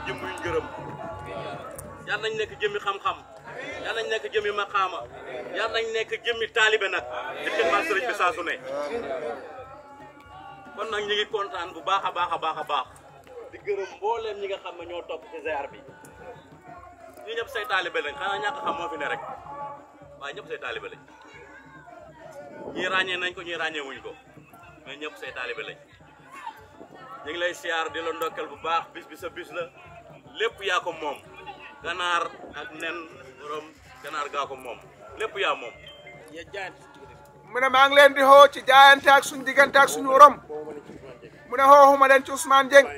jëmm yuñ gërëm yal nañ nekk jëmmi xam-xam yal nañ nekk jëmmi maqaama yal nañ nekk jëmmi taalibe nag di xidmaat sëriñ bi saa su ne kon nag ñu ngi kontaan bu baax a baax a baax a baax di gërëm mbooleem ñi nga xam ne ñoo topp ci ziar bi ñi ñëpp say taalibe lañ xanaa ñàkk xam moo fi ne rek waaye ñëpp say taalibe lañ ñii ràññee nañ ko ñii ràññee wuñ ko mais ñëpp say taalibe lañ ñu ngi lay siyaar di la ndokkel bu baax bis bi sa bis la lépp yaa ko moom ganaar ak nen borom ganaar gaa ko moom lépp yaa moom mu ne maa ngi leen di xoo ci jaayante ak suñu diggante ak suñu worom mu ne xooxuma leen ci Ousmane Dieng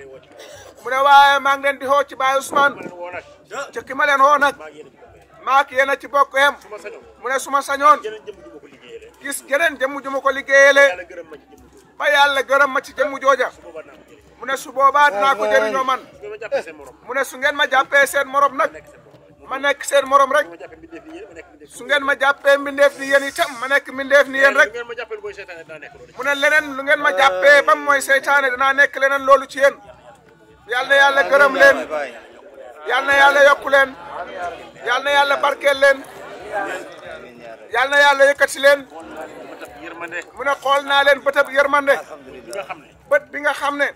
mu ne waaye maa ngi leen di xoo ci Baye Ousmane ci ki ma leen xoo nag maak yéen a ci bokk yem mu ne suma sañoon gis geneen jëmm ju ma ko liggéeyale ba yàlla gërëm ma ci jëmm jooja mu ne su boobaa dinaa ko jëriñoo man mu ne su ngeen ma jàppee seen morom nag ma nekk seen morom rek su ngeen ma jàppee mbindeef ni yéen itam ma nekk mbindeef ni yéen rek mu ne leneen lu ngeen ma jàppee bam mooy seytaane danaa nekk leneen loolu ci yéen yal na yàlla gërëm leen yal na yàlla yokku leen yal na yàlla barkeel leen yal na yàlla yëkkati leen mu ne xool naa leen bëtab yërmande bët bi nga xam ne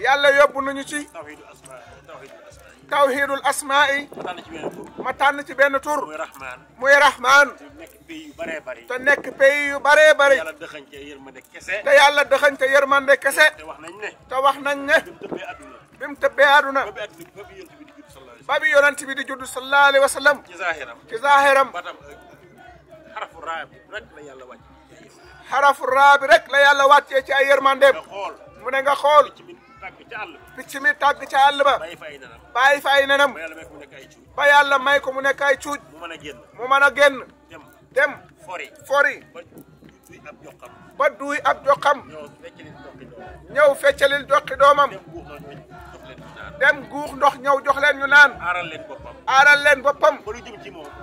yàlla yóbbu nañu ci tawhidul asmaa'i ma tànn ci benn tur muy rahmaan te nekk pays yu baree bari te yàlla dëxañte yërmande kese te wax nañ ne bi mu tëbbee àdduna ba bi yonent bi di judd sallallahu alayhi wa sallam ci zaahiram xarafu raa bi rek la yàlla wàccee ci ay yërmandeem mu ne nga xool picc mi tàgg ca àll ba bàyyi fa ay nenam ba yàlla may ko mu nekk ay cuuj mu mën a génn dem fori ba duy ab joxam ñëw feccalil joxi doomam dem guux ndox ñëw jox leen ñu naan aaral leen boppam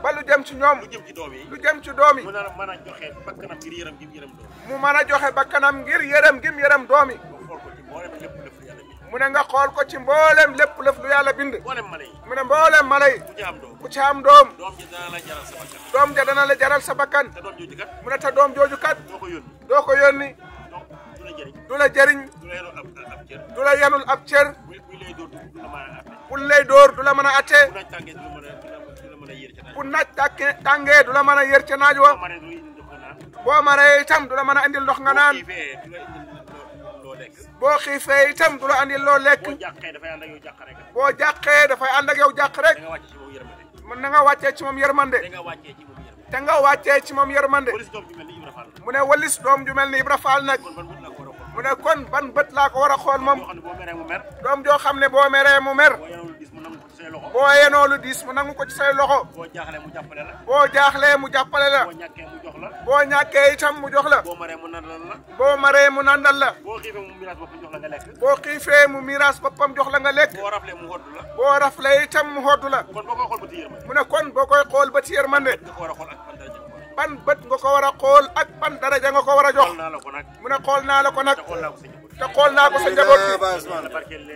ba lu jëm ci ñoom lu jëm ci doom yi mu mën a joxe bakkanam ngir yërëm gim yërëm doom yi mu ne nga xool ko ci mboolem lépp lëf lu yàlla bind mu ne mboolem mala yi ku ci am doom doom ja dana la jaral sa bakkan mu ne te doom jooju kat doo ko yónni du la jëriñ du la yanul ab cër bu lay dóor du la mën a atte bu naaj tàngee du la mën a yër ca naaj wa boo maree itam du la mën a andil ndox nga naan boo xiifee itam du la andil loo lekk boo jàqee dafay ànd ak yow jàq rek mën na nga wàccee ci moom yërmande te nga wàccee ci moom yërmande mu ne walis doom ju mel ni Ibra Faal nag mu ne kon ban bët laa ko war a xool moom doom joo xam ne boo meree mu mer boo yenoo lu diis mu nangu ko ci say loxo boo jaaxlee mu jàppale la boo ñàkkee itam mu jox la boo maree mu nandal la boo xiifee mu miiras boppam jox la nga lekk boo raflee itam mu hoddu la mu ne kon boo koy xool ba ci yërmande ban bët nga ko war a xool ak ban daraja nga ko war a jox mu ne xool naa la ko nag te xool naa ko sa njaboot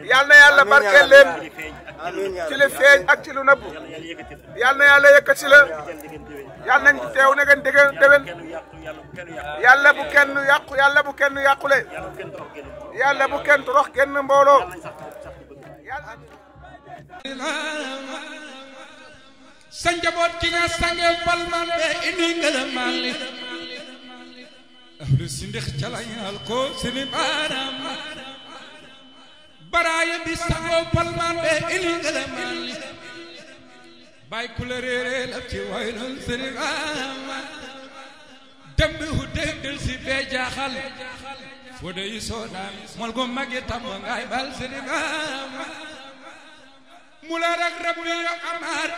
bi yal na yàlla barkeel leen ci li feeñ ak ci lu nëbbu yal na yàlla yëkkati la yal nañ ci teew na ngeen dégg déwén yàlla bu kenn yàqu yàlla bu kenn yàqule yàlla bu kenn torox genn mbooloo sa njaboot ki nga sange palman be indi ngelamaan li ahlu sindix calañal ko sini baaraam baraaye bi sango palman be indi ngelamaan li bay ku la réere la ci waylon sini baaraam dembi hu del si bee jaaxal fo de yi soodaan mol go magi tam ngay bal sini baaraam mula rak rabbi yo amaar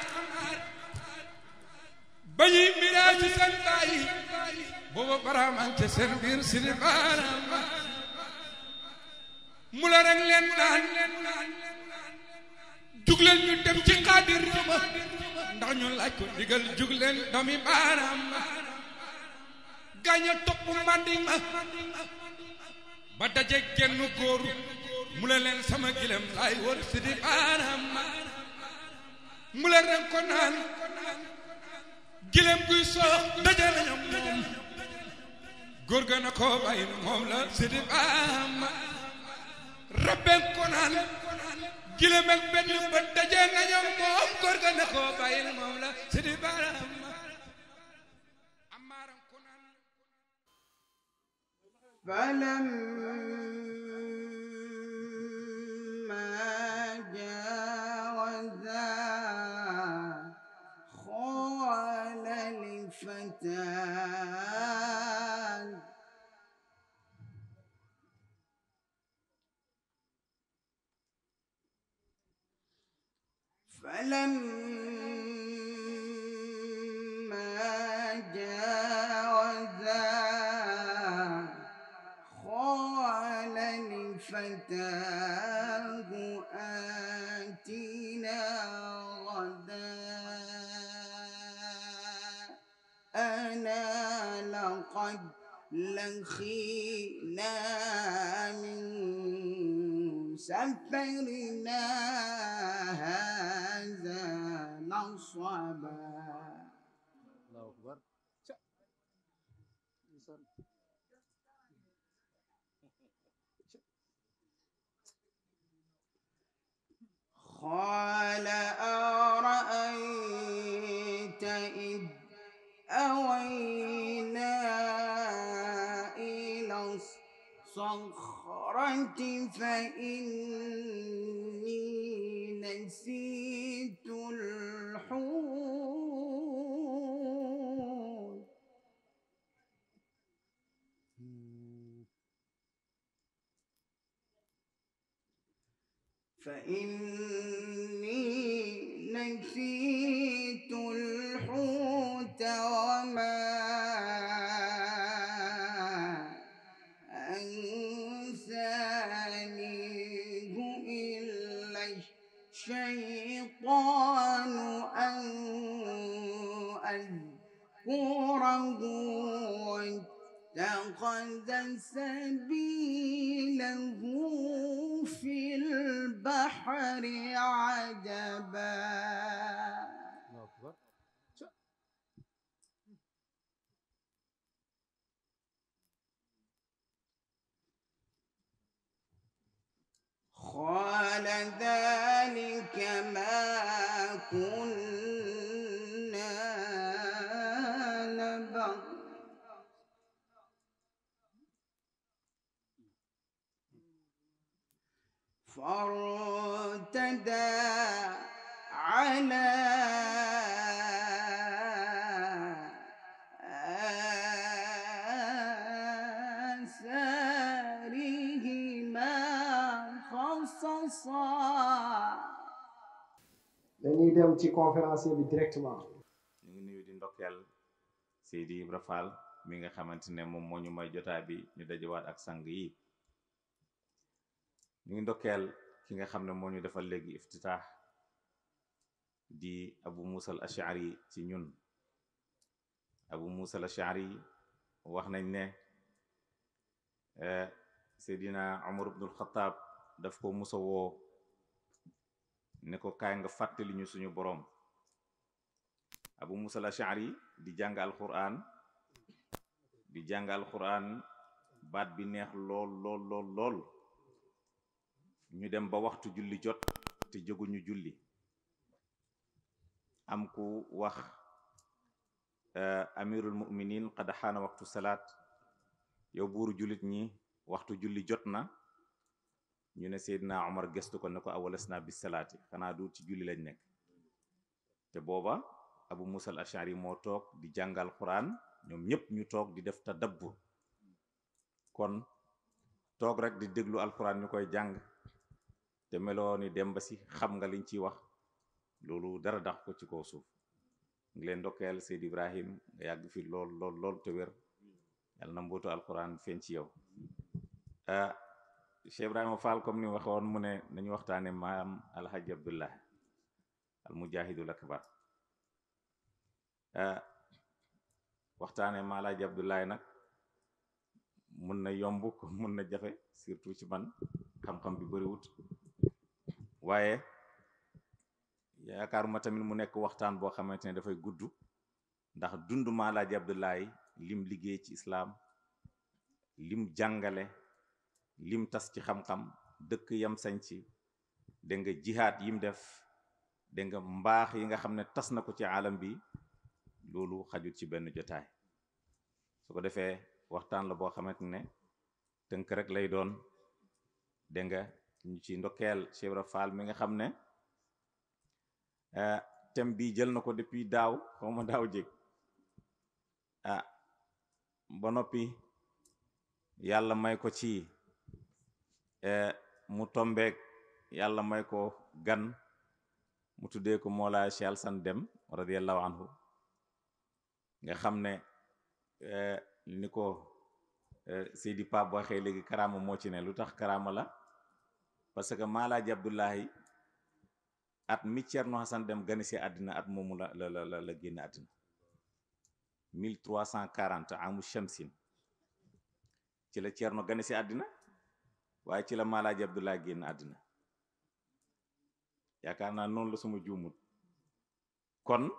bañi miraaji seen bàyyi booba baramante seen biir sini baaraam mula rak leen naan jugleen ñu dem ci xaadir ma ndax ñu laaj ko digal jugleen doomi baaraam gaaña topp mandi ma ba daje genn góoru mu ne leen sama gilem laay wër Sidi Barhama mu leen ren ko naan gilem guy soox daje nañu moom góor ga na ko bàyyi moom la Sidi Barhama rabben ko naan gilem ak benn ba daje nañu moom góor ga na ko bàyyi moom la Sidi Barhama amaaram ko naan فلما جاوزا قال لفتاه فلما جاوزا قال لفتاه آتنا غداءنا لقد لقينا من سفرنا هذا نصبا الله أكبر قال أرأيت إذ أوينا إلى الصخرة فإني نسيت الحوت وما أنسانيه إلا الشيطان أن أذكره واتخذ سبيله في البحر عجبا قال ذلك ما كنا نبغ فارتدى على dañuy dem ci conférencier bi directement. ñu ngi nuyu di ndokkeel Seydi Ibra Fall mi nga xamante ne moom moo ñu may jotaay bi ñu dajewaat ak sang yi ñu ngi ndokkeel ki nga xam ne moo ñu defal léegi iftitaax di Abu Musa al Ash'ari ci ñun Abu Musa al Ash'ari wax nañ ne Seydina Umar ibnul Xattaab daf ko musa woo ne ko kaay nga fàttali ñu suñu boroom. Abu Musa al-Ash'ari di jàng alquran baat bi neex lool lool lool lool ñu dem ba waxtu julli jot te jóguñu julli am ku wax amirul mu'minin qad xaana waxtu salaat yow buuru jullit ñi waxtu julli jot na ñu ne Seydina Omar gestu ko ne ko awalasna bis salaati xanaa du ci julli lañ nekk te booba Abu Musa al-Ash'ari moo toog di jàngal Qur'an ñoom ñëpp ñu toog di def tadabbur kon toog rek di déglu alquran ñu koy jàng te meloo ni dem ba si xam nga liñ ciy wax loolu dara dax ko ci kaw suuf ngi leen ndokkeel Seyd Ibrahim nga yàgg fi lool lool lool te wér yàlla na mbootu alquran feeñ ci yow. Cheikh Ibrahima Fall comme ni waxoon mu ne nañu waxtaane maam alhaji Abdullah al mujahidul akbar waxtaane maam alhaji Abdullah nag mun na yomb ko mun na jafe surtout ci man xam-xam bi bariwut waaye yaakaaruma tamit mu nekk waxtaan boo xamante ne dafay gudd ndax dund Maalaaji Abdoulaye lim liggéey ci islaam lim jàngale lim tas ci xam-xam dëkk yam sañ ci dégg nga jihaad yim def dégg nga mbaax yi nga xam ne tas na ko ci alam bi loolu xajut ci benn jotaay su ko defee waxtaan la boo xamante ne tënk rek lay doon dégg nga ñu ci ndokkeel Cheikh Ibra Fall mi nga xam ne thème bi jël na ko depuis daaw xaw ma daaw jég ba noppi yàlla may ko ci mu tombeek yàlla may ko gan mu tuddee ko Mawlaa Cheikh Alassane Dème radiyallahu anhu nga xam ne ni ko Seydi Pape waxee léegi karaama moo ci ne lu tax karaama la parce que Maalaaji Abdoulaye at mi Thierno Hassane Dème gane si àddina at moomu la génn àddina 1340 amu shamsin ci la Thierno gane si àddina waaye ci la Maalaaji Abdoulaye génn àddina yaakaar naa noonu la suma juumut kon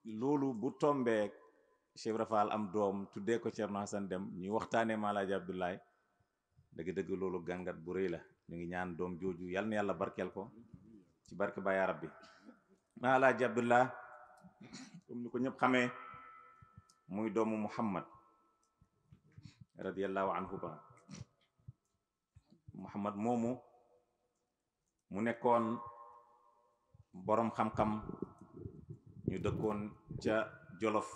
loolu bu tombeek Cheikh Ibra Fall am doom tuddee ko Thierno Hassane Dème ñuy waxtaanee Maalaaji Abdoulaye dëgg-dëgg loolu gàngat bu rëy la ñu ngi ñaan doom jooju yal na yàlla barkeel ko ci barke ba yaa rabbi Maalaaji Abdoulaye comme ni ko ñëpp xamee muy doomu Muhammad radiyallahu anhu ba Muhammad moomu mu nekkoon boroom xam-xam ñu dëkkoon ca Jolof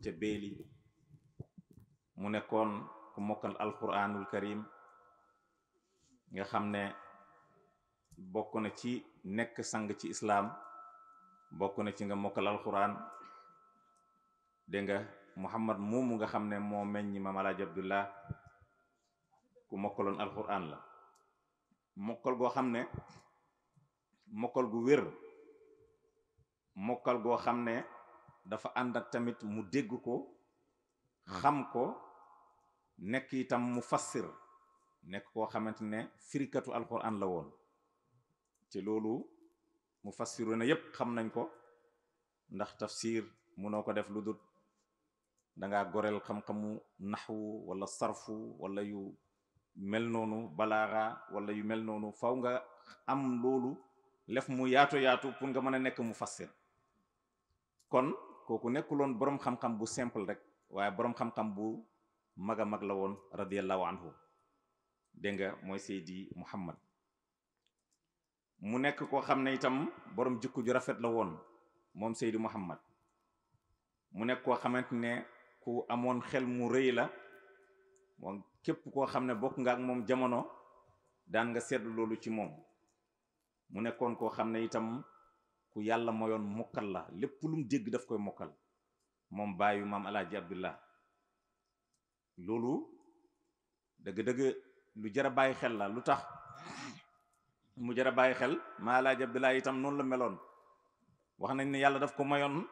ca Beeli mu nekkoon ku mokkal alquranul karim nga xam ne bokk na ci nekk sang ci islaam bokk na ci nga mokkal alquran dégg nga Muhammad moomu nga xam ne moo meññ Maam Alaaji Abdullah ku mokkaloon alquran la mokkal goo xam ne mokkal gu wér mokkal goo xam ne dafa ànd ak tamit mu dégg ko xam ko nekk itam mu fassir nekk koo xamante ne firikatu alquran la woon ci loolu mu fassiru na yépp xam nañ ko ndax tafsir munoo ko def lu dul dangaa goreel xam-xamu naxwu wala sarfu wala yu mel noonu balaaxa wala yu mel noonu faw nga am loolu lef mu yaatu yaatu pour nga mën a nekk mu fassir kon kooku nekkuloon boroom xam-xam bu simple rek waaye boroom xam-xam bu mag a mag la woon radiyallahu anhu dégg nga mooy Seydi Muhammad mu nekk koo xam ne itam boroom jikko ju rafet la woon moom Seydi Muhammad mu nekk koo xamante ne ku amoon xel mu rëy la moom képp koo xam ne bokk nga ak moom jamono daan nga seetlu loolu ci moom mu nekkoon koo xam ne itam ku yàlla mayoon mokkal la lépp lu mu dégg daf koy mokkal moom bàyyi Maam Alaaji Abdullah loolu dëgg-dëgg lu jar a bàyyi xel la lu tax mu jar a bàyyi xel Maam Alaaji Abdullah itam noonu la meloon wax nañ ne yàlla daf ko mayoon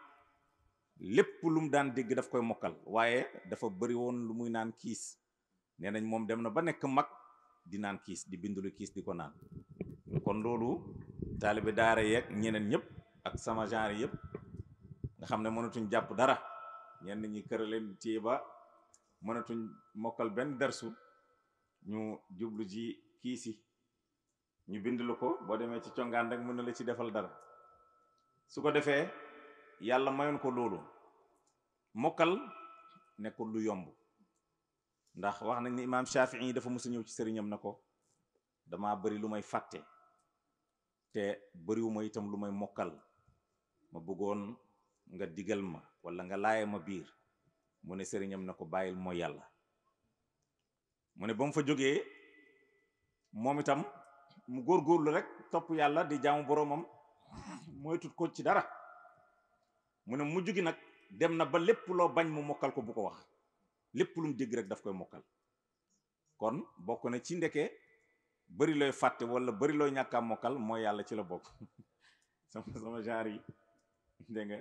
lépp lu mu daan dégg daf koy mokkal waaye dafa bëri woon lu muy naan kiis nee nañ moom dem na ba nekk mag di naan kiis di bindulu kiis di ko naan kon loolu taalibe daara yeeg ñeneen ñëpp ak sama genre yëpp nga xam ne mënatuñ jàpp dara ñenn ñi kër leen téye ba mënatuñ mokkal benn dersu ñu jublu ji kiis yi ñu bindlu ko boo demee ci congaan rek mën na la ci defal dara su ko defee yàlla mayoon ko loolu mokkal nekkul lu yomb ndax wax nañ ni imaam Shafii dafa mës a ñëw ci sëriñam na ko dama bari lu may fàtte te bariwuma itam lu may mokkal ma bëggoon nga digal ma wala nga laaye ma biir mu ne sëriñam na ko bàyyil mooy yàlla mu ne ba mu fa jógee moom itam mu góorgóorlu rek topp yàlla di jaamu boroomam mooy tut ko ci dara mu ne mujj gi nag dem na ba lépp loo bañ mu mokkal ko bu ko wax lépp lu mu dégg rek daf koy mokkal kon bokk na ci ndeke bari looy fàtte wala bari looy ñàkkaa mokkal mooy yàlla ci la bokk sama genre yi dégg nga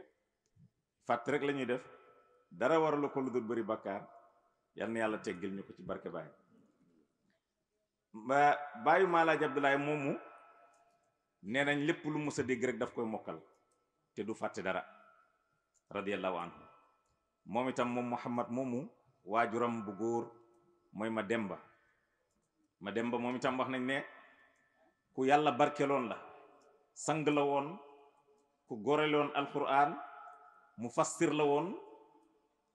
fàtte rek la ñuy def dara waralu ko lu dul bari bàkkaar yal na yàlla teggil ñu ko ci barke Baay. Baayu Maalaaji Abdoulaye moomu nee nañ lépp lu mës a dégg rek daf koy mokkal te du fàtte dara radiyallahu anhu. moom itam moom Muhammad moomu waajuram bu góor mooy Mademba moom itam wax nañ ne ku yàlla barkeloon la, sang la woon, ku goreloon alquran, mu fassir la woon,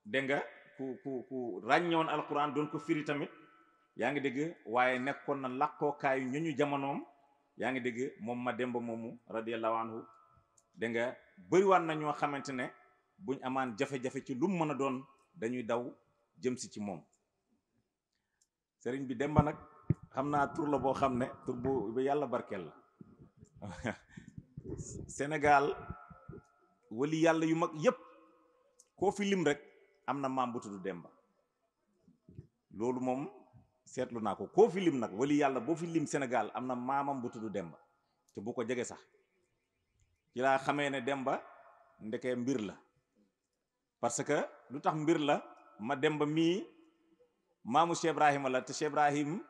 dégg nga ku ràññewoon alquran doon ko firi tamit, yaa ngi dégg, waaye nekkoon na làqookaayu ñu jamonoom, yaa ngi dégg, moom Mademba moomu radiyallahu anhu. dégg nga bëriwaan na ñoo xamante ne buñ amaan jafe-jafe ci lu mu mën a doon dañuy daw jëm si ci moom. sëriñ bi Demba nag xam naa tur la boo xam ne tur bu yàlla barkeel la. Sénégal wali yàlla yu mag yépp koo fi lim rek am na maam bu tudd Demba. loolu moom seetlu naa ko, koo fi lim nag wali yàlla boo fi lim Sénégal am na maamam bu tudd Demba te bu ko jege sax. ci laa xamee ne Demba ndeke mbir la, parce que lu tax mbir la, Mademba mii maamu Cheikh Ibrahima la, te Cheikh Ibrahim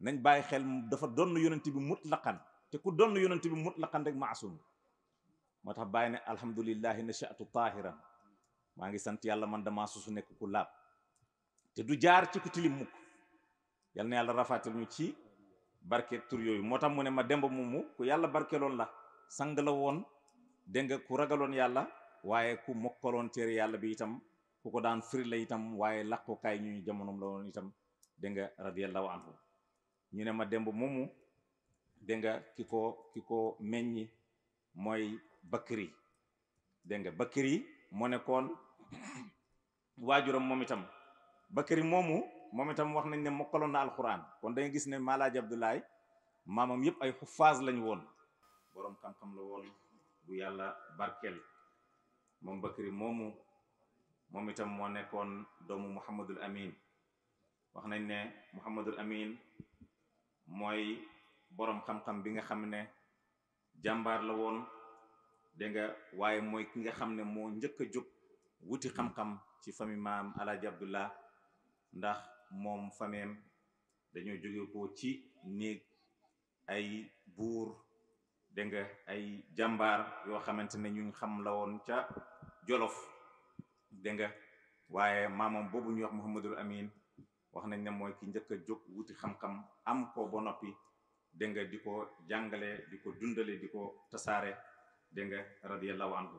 nañ bàyyi xel dafa donn yonent bi mutlaqan, te ku donn yonent bi mutlaqan rek maasum. moo tax bàyyi ne alhamdulillahi nashatu tahiran, maa ngi sant yàlla man dama susu nekk ku laab te du jaar ci ku tilim mukk. yal na yàlla rafaatal ñu ci barke tur yooyu. moo tax mu ne Mademba moomu ku yàlla barkeloon la, sang la woon, dégg nga ku ragaloon yàlla, waaye ku mokkaloon téere yàlla bi itam, ku ko daan firi la itam, waaye làqukaay ñu jamonoom la woon itam, dégg nga radiyallahu anhu. ñu ne Mademba moomu dégg nga ki ko meññi mooy Bakri, dégg nga Bakri moo nekkoon waajuram moom itam. Bakri moomu moom itam wax nañ ne mokkaloon na alquran, kon da nga gis ne Maalaaji Abdoulaye maamam yëpp ay xuffaas lañ woon, boroom xam-xam la woon bu yàlla barkeel. moom Bakri moomu moom itam moo nekkoon doomu Muhammadul Amin. wax nañ ne Muhammadul Amin mooy boroom xam-xam bi nga xam ne jàmbaar la woon, dégg nga, waaye mooy ki nga xam ne moo njëkk a jóg wuti xam-xam ci famille maam Alaaji Abdullah, ndax moom fameem dañoo jóge ko ci néeg ay buur, dégg nga, ay jàmbaar yoo xamante ne ñu xam la woon ca Jolof, dégg nga, waaye maamam boobu ñuy wax Muhammadul Amin wax nañ ne mooy ki njëkk a jóg wuti xam-xam, am ko ba noppi, dégg nga, di ko jàngale, di ko dundale, di ko tasaare, dégg nga, radiyallahu anhu.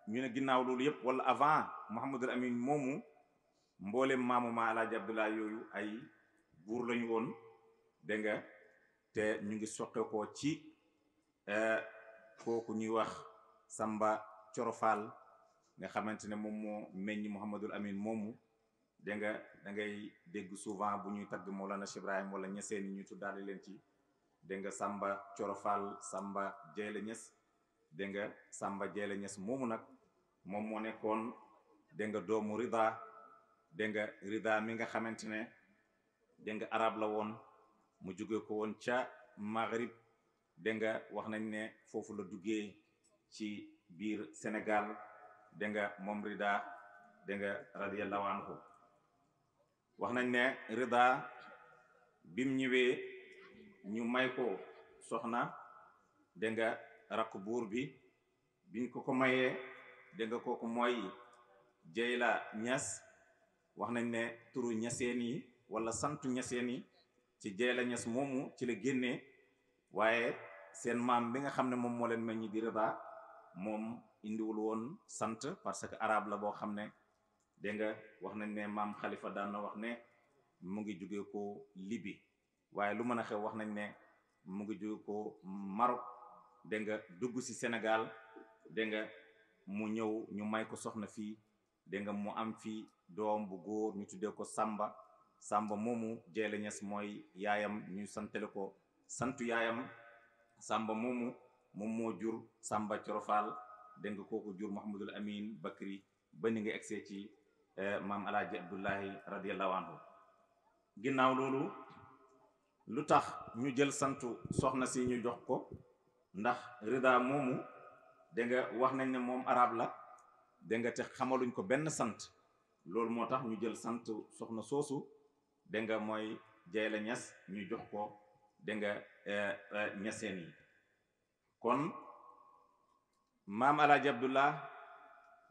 ñu ne ginnaaw loolu yëpp wala avant Muhammadul Amin moomu, mboolem maamu ma Alaaji Abdoulaye yooyu ay buur lañu woon, dégg nga, te ñu ngi soqe ko ci kooku ñuy wax Samba Corofal nga xamante ne moom moo meññ Muhammadul Amin moomu, dégg nga, da ngay dégg souvent bu ñuy tagg Mawlana Cheikh Ibrahim wala ñeseen yi ñu tuddaale leen ci, dégg nga, Samba Corofal, Samba Jeyle Ñas, dégg nga, Samba Jeyle Ñas moomu nag moom moo nekkoon, dégg nga, doomu Rida, dégg nga, Rida mi nga xamante ne, dégg nga, arab la woon, mu jóge ko woon ca Maghrib, dégg nga, wax nañ ne foofu la duggee ci biir Sénégal, dégg nga, moom Rida, dégg nga, radiyallahu anhu. wax nañ ne Rida bim ñëwee ñu may ko soxna, dégg nga, rakk buur bi, biñ ko mayee, dégg nga, kooku mooy Jeyla Ñas. wax nañ ne turu ñaseen yi wala santu ñaseen yi ci Jeyla Ñas moomu ci la génnee, waaye seen maam bi nga xam ne moom moo leen meññi di Rida moom indiwul woon sant, parce que arabe la boo xam ne, dégg nga, wax nañ ne maam Khalifa daan na wax ne mu ngi jóge ko Libi, waaye lu mën a xew wax nañ ne mu ngi jóge ko Maroc, dégg nga, dugg ci Sénégal, dégg nga, mu ñëw ñu may ko soxna fii, dégg nga, mu am fii doom bu góor ñu tuddee ko Samba moomu Jeyla Ñas mooy yaayam, ñu santale ko santu yaayam. Samba moomu moom moo jur Samba Corofal, dégg nga, kooku jur Muhammadul Amin Bakri ba ni nga egsee ci maam Alaaji Abdullahi radiyallahu anhu. ginnaaw loolu lu tax ñu jël santu soxna si ñu jox ko, ndax Rida moomu, dégg nga, wax nañ ne moom arab la, dégg nga, te xamaluñ ko benn sant, loolu moo tax ñu jël sant soxna soosu dégg nga mooy Jayla Ñas ñu jox ko dégg nga ñaseen yi. kon maam Alaaji Abdullah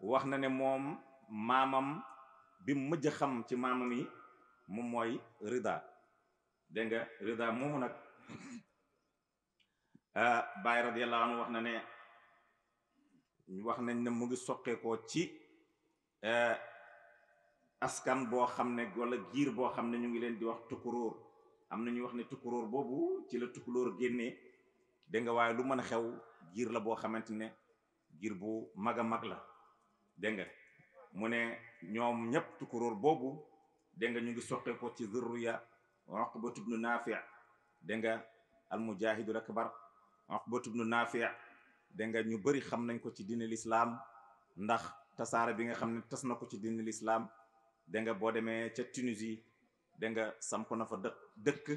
wax na ne moom maamam bi mu mujj xam ci maamam yi moom mooy Rida dégg nga Rida moomu nag Baay radiyallahu anhu wax na ne wax nañ ne mu ngi soqeekoo ci askan boo xam ne wala giir boo xam ne ñu ngi leen di wax tukuróor am na ñuy wax ne tukuróor boobu ci la tukulóor génnee dégg nga waaye lu mën a xew giir la boo xamante ne giir bu mag a mag la dégg nga mu ne ñoom ñëpp tukuróor boobu dégg nga ñu ngi soqeekoo ci zurriya Uqbatu bnu Naafi dégg nga al mujahidul akbar Uqbatu bnu Naafi dégg nga ñu bëri xam nañ ko ci diine lislaam ndax tasaare bi nga xam ne tas na ko ci diine lislaam dégg nga boo demee ca Tunisie dégg nga samp na fa dëkk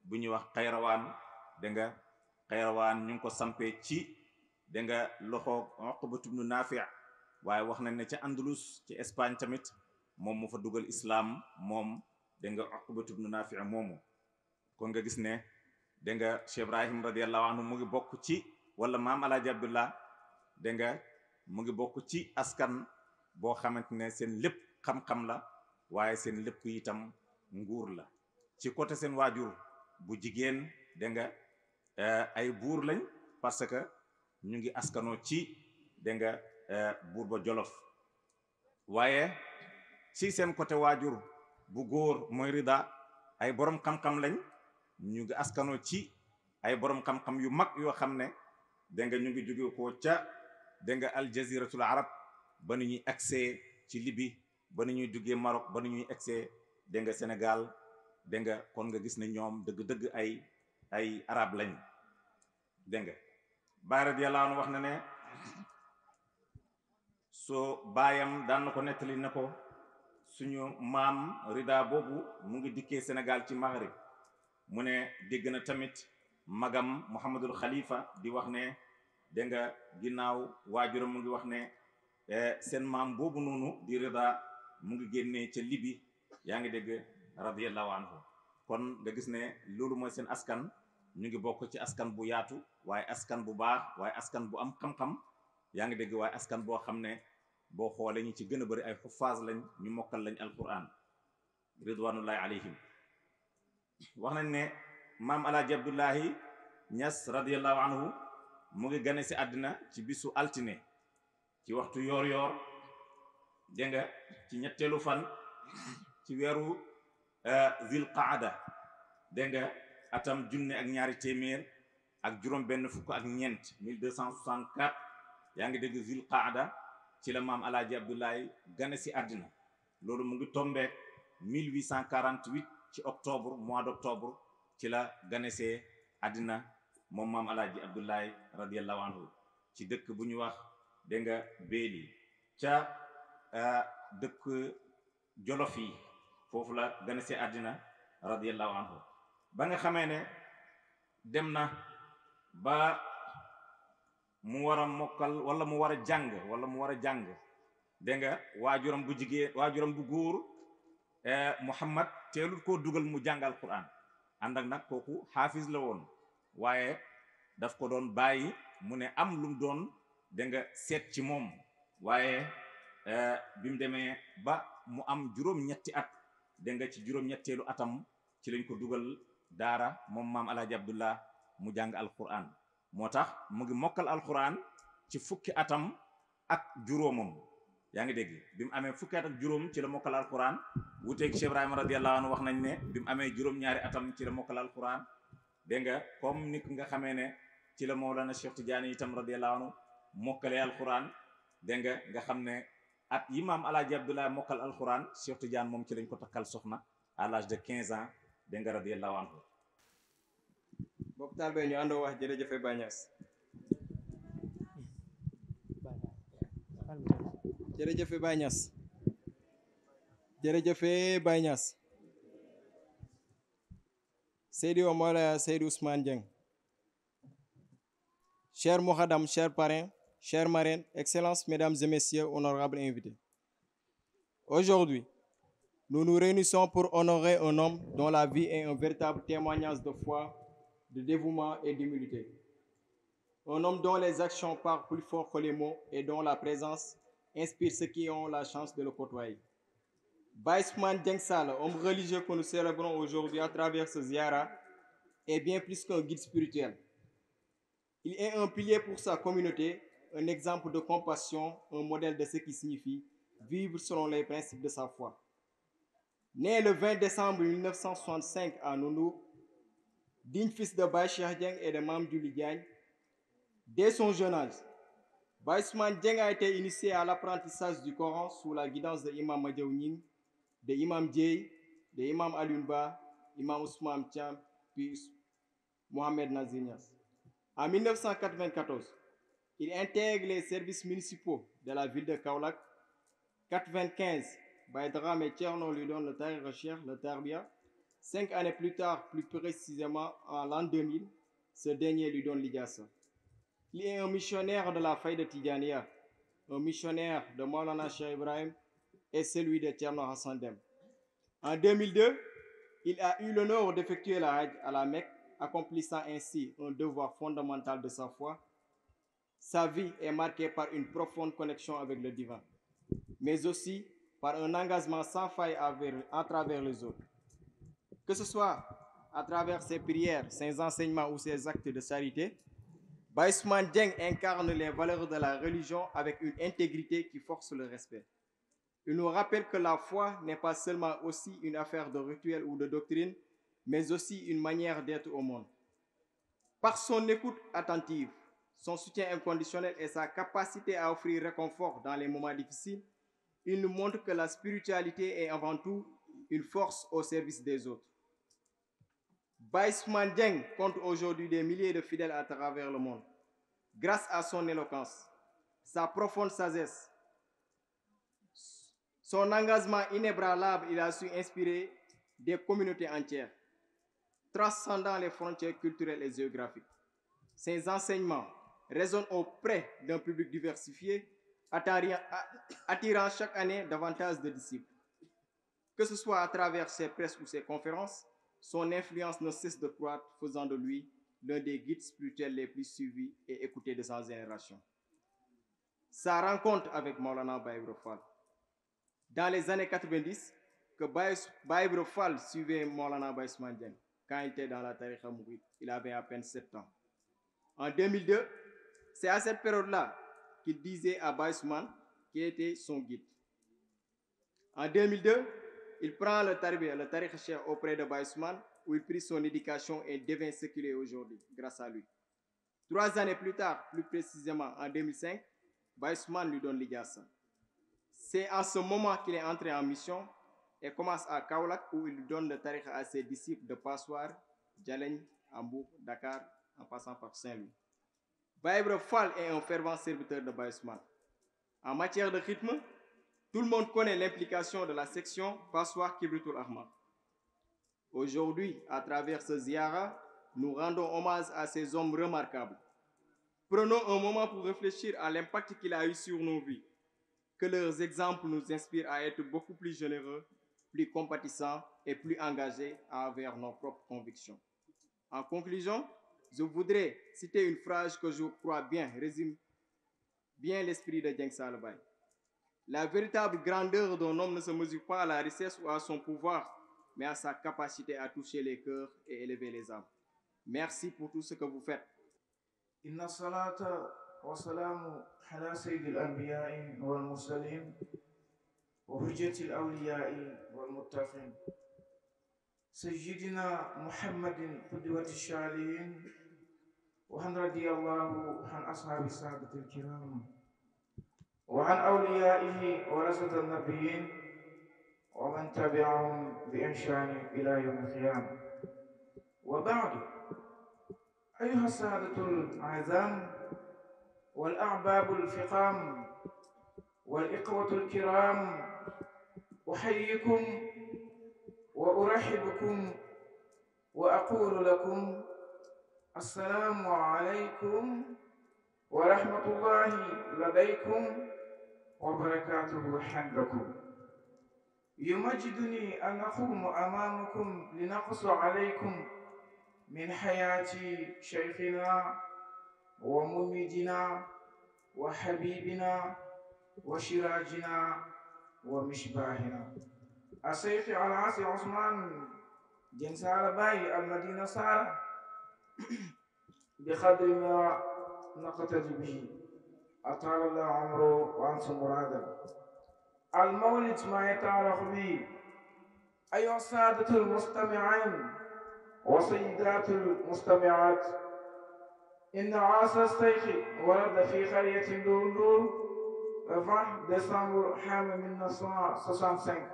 bu ñuy wax Xayrawaan dégg nga Xayrawaan ñu ngi ko sampee ci dégg nga loxo Uqbatu bnu Naafi waaye wax nañ ne ca Andalus ci Espagne tamit moom moo fa dugal islaam moom dégg nga Uqbatu bnu Naafi moomu kon nga gis ne dégg nga Cheikh Ibrahim radiyallahu anhu mu ngi bokk ci wala maam Alaaji Abdullah dégg nga mu ngi bokk ci askan boo xamante ne seen lépp xam-xam la waaye seen lépp itam nguur la ci côté seen waajur bu jigéen dégg nga ay buur lañ parce que ñu ngi askanoo ci dégg nga buur ba Jolof waaye ci seen côté waajur bu góor mooy Rida ay borom xam-xam lañ ñu ngi askanoo ci ay borom xam-xam yu mag yoo xam ne dégg nga ñu ngi jóge ko ca dégg nga al jaziratul arab ba nu ñuy accès ci Libye ba nu ñuy duggee Maroc ba nu ñuy accès dégg nga Sénégal dégg nga kon nga gis ne ñoom dëgg-dëgg ay arab lañ dégg nga Baay radiyallahu anhu wax na ne soo baayam daan na ko nettali na ko suñu maam Rida boobu mu ngi dikkee Sénégal ci Maghrib mu ne dégg na tamit magam Muhammadul Khalifa di wax ne dégg nga ginnaaw waajuram mu ngi wax ne seen maam boobu noonu di Rida mu ngi génnee ca Libi yaa ngi dégg radiyallahu anhu kon nga gis ne loolu mooy seen askan ñu ngi bokk ci askan bu yaatu waaye askan bu baax waaye askan bu am xam-xam yaa ngi dégg waaye askan boo xam ne boo xoolee ñi ci gën a bëri ay xuffaas lañ ñu mokkal lañ alquran ridwanullahi alayhim wax nañ ne maam Alaaji Abdullahi Ñas radiyallahu anhu mu ngi gane si àddina ci bisu altine ci waxtu yoor dégg nga ci ñetteelu fan ci weeru zil qaada dégg nga atam junne ak ñaari téeméer ak juróom benn fukk ak ñeent 1264 yaa ngi dégg zil qaada ci la maam Alaaji Abdullahi gane si àddina loolu mu ngi tombeek 1848 ci octobre mois d'octobre ci la ganesee àddina moom maam Alaaji Abdullahi radiyallahu anhu ci dëkk bu ñu wax dégg nga Béli ca dëkk Jolof yi foofu la ganesee àddina radiyallahu anhu ba nga xamee ne dem na ba mu war a mokkal wala mu war a jàng dégg nga waajuram bu jigéen waajuram bu góor Muhammad teelul koo dugal mu jàng alquran ànd ak nag kooku xaafis la woon waaye daf ko doon bàyyi mu ne am lu mu doon dégg nga seet ci moom waaye bi mu demee ba mu am juróom-ñetti at dégg nga ci juróom-ñetteelu atam ci lañ ko dugal daara moom maam Alaaji Abdullah mu jàng alquran moo tax mu ngi mokkal alquran ci fukki atam ak juróomam yaa ngi dégg bi mu amee fukki at ak juróom ci la mokkal alquran wuteeg Cheikh Ibrahima radiyallahu anhu wax nañ ne bi mu amee juróom-ñaari atam ci la mokkal alquran dégg nga comme ni nga xamee ne ci la Mawlana Cheikh Tidiane itam radiyallahu anhu mokkalee alquran dégg nga xam ne at yi maam Alaaji Abdullah mokkal alquran Cheikh Tidiane moom ci lañ ko takkal soxna à l'âge de 15 ans dégg nga radiyallahu anhu. bokk taal be ñu àndoo wax jërëjëfe Baay Ñas jërëjëfe Baay Ñas jërëjëfe Baay Ñas Seydi Omar Seydi Ousmane Dieng chers Mokhadam, chers parrains, chers marraines, excellences, mesdames et messieurs, honorables invités. Aujourd'hui, nous nous réunissons pour honorer un homme dont la vie est un véritable témoignage de foi, de dévouement et d'humilité. Un homme dont les actions parlent plus fort que les mots et dont la présence inspire ceux qui ont la chance de le côtoyer. Baye Ousmane Dieng Sall, homme religieux que nous célébrons aujourd'hui à travers ce ziara, est bien plus qu'un guide spirituel. Il est un pilier pour sa communauté, un exemple de compassion, un modèle de ce qui signifie vivre selon les principes de sa foi. Né le 20 décembre 1965 à Nounou, digne fils de Baye Cheikh Dieng et de Mame Diouli Diagne, dès son jeune âge, Baye Ousmane Dieng a été initié à l'apprentissage du Coran sous la guidance de Imam Madiaw Ning, de Imam Dieye, de Imam Alioune Ba, Imam Ousmane Thiam, puis Mohamed Nazir Niass. En 1994, il intègre les services municipaux de la ville de Kaolack. 1995, Baye Dramé Thierno lui donne le Tariqa Cheikh, le Tarbiya. 5 années plus tard, plus précisément en l'an 2000, ce dernier lui donne l'Ijasa. Il est un missionnaire de la Faïda Tidjaniya, un missionnaire de Maulana Cheikh Ibrahim et celui de Thierno Hassan Dème. En 2002, il a eu l'honneur d'effectuer la Hajj à la Mecque, accomplissant ainsi un devoir fondamental de sa foi. Sa vie est marquée par une profonde connexion avec le divin, mais aussi par un engagement sans faille à travers les autres. Que ce soit à travers ses prières, ses enseignements ou ses actes de charité, Baye Ousmane Dieng incarne les valeurs de la religion avec une intégrité qui force le respect. Il nous rappelle que la foi n'est pas seulement aussi une affaire de rituel ou de doctrine, mais aussi une manière d'être au monde. Par son écoute attentive, son soutien inconditionnel et sa capacité à offrir réconfort dans les moments difficiles, il nous montre que la spiritualité est avant tout une force au service des autres. Baye Ousmane Dieng compte aujourd'hui des milliers de fidèles à travers le monde. Grâce à son éloquence, sa profonde sagesse, son engagement inébranlable, il a su inspirer des communautés entières, transcendant les frontières culturelles et géographiques. Ses enseignements résonnent auprès d'un public diversifié, attirant chaque année davantage de disciples. Que ce soit à travers ses presses ou ses conférences, son influence ne cesse de croître, faisant de lui l'un des guides spirituels les plus suivis et écoutés de sa génération. Sa rencontre avec Maulana Baye Ibra Fall. Dans les années 90, que Baye Ibra Fall suivait Maulana Baye Ousmane Dieng quand il était dans la Tariqa Mouride. Il avait à peine 7 ans. En 2002, c'est à cette période-là qu'il disait à Baye Ousmane qu'il était son guide. En 2002, il prend le Tarbiya, le Tariqa Cheikh auprès de Baye Ousmane, où il prit son éducation et devint ce qu'il est aujourd'hui, grâce à lui. 3 années plus tard, plus précisément en 2005, Baye Ousmane lui donne l'Ijasa. C'est à ce moment qu'il est entré en mission et commence à Kaolack, où il lui donne le Tariqa à ses disciples de Passoir, Djaleng, Ambour, Dakar, en passant par Saint-Louis. Baye Ibra Fall est un fervent serviteur de Baye Ousmane. En matière de rythme, tout le monde connaît l'implication de la section Passoir Kibritul Ahmad. Aujourd'hui, à travers ce ziara, nous rendons hommage à ces hommes remarquables. Prenons un moment pour réfléchir à l'impact qu'il a eu sur nos vies. Que leurs exemples nous inspirent à être beaucoup plus généreux, plus compatissants et plus engagés envers nos propres convictions. En conclusion, je voudrais citer une phrase que je crois bien résume bien l'esprit de Dieng Sall Baye. La véritable grandeur d'un homme ne se mesure pas à la richesse ou à son pouvoir, mais à sa capacité à toucher les cœurs et élever les âmes. Merci pour tout ce que vous faites. Inna salata wa salamu ala sayyidil anbiya'i wal mursalin wa hujjatil awliya'i wal muttaqin sayyidina Muhammadin qudwati shalihin wa an radiyallahu an ashabi sadatil kiram wa an awliya'ihi wa rasatil nabiyyin wa man tabi'ahum bi ihsani ila yawmil qiyamah. Wa ba'du, أيها السادة الأعزام والأحباب الفقام والإخوة الكرام، أحييكم وأرحبكم وأقول لكم السلام عليكم ورحمة الله لديكم وبركاته عندكم. يمجدني أن أقوم أمامكم لنقص عليكم من حياة شيخنا ومميدنا وحبيبنا وشراجنا ومشباهنا الشيخ العاصي عثمان جنسال باي المدينة سارة بقدر ما نقتدي به أطال الله عمره وأنصر مرادا. المولد ما يتعرف به أيها السادة المستمعين وسيدات المستمعات، إن عاص الشيخ ورد في قرية دوندور 20 ديسمبر عام 1965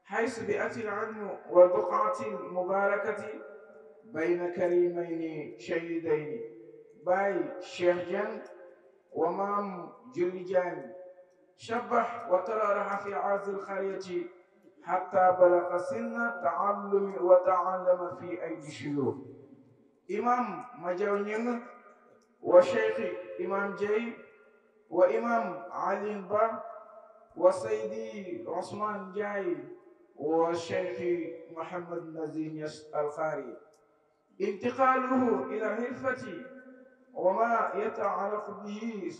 حيث بيئة العلم والبقعة المباركة بين كريمين شهيدين باي شيخ جن ومام جلجان شبح وترارح في عز القرية حتى بلغ سن التعلم وتعلم في أيدي الشيوخ. إمام مجاونين وشيخ إمام جي وإمام علي با وسيدي عثمان جاي والشيخ محمد نزيم الخاري. انتقاله إلى الحرفة وما يتعلق به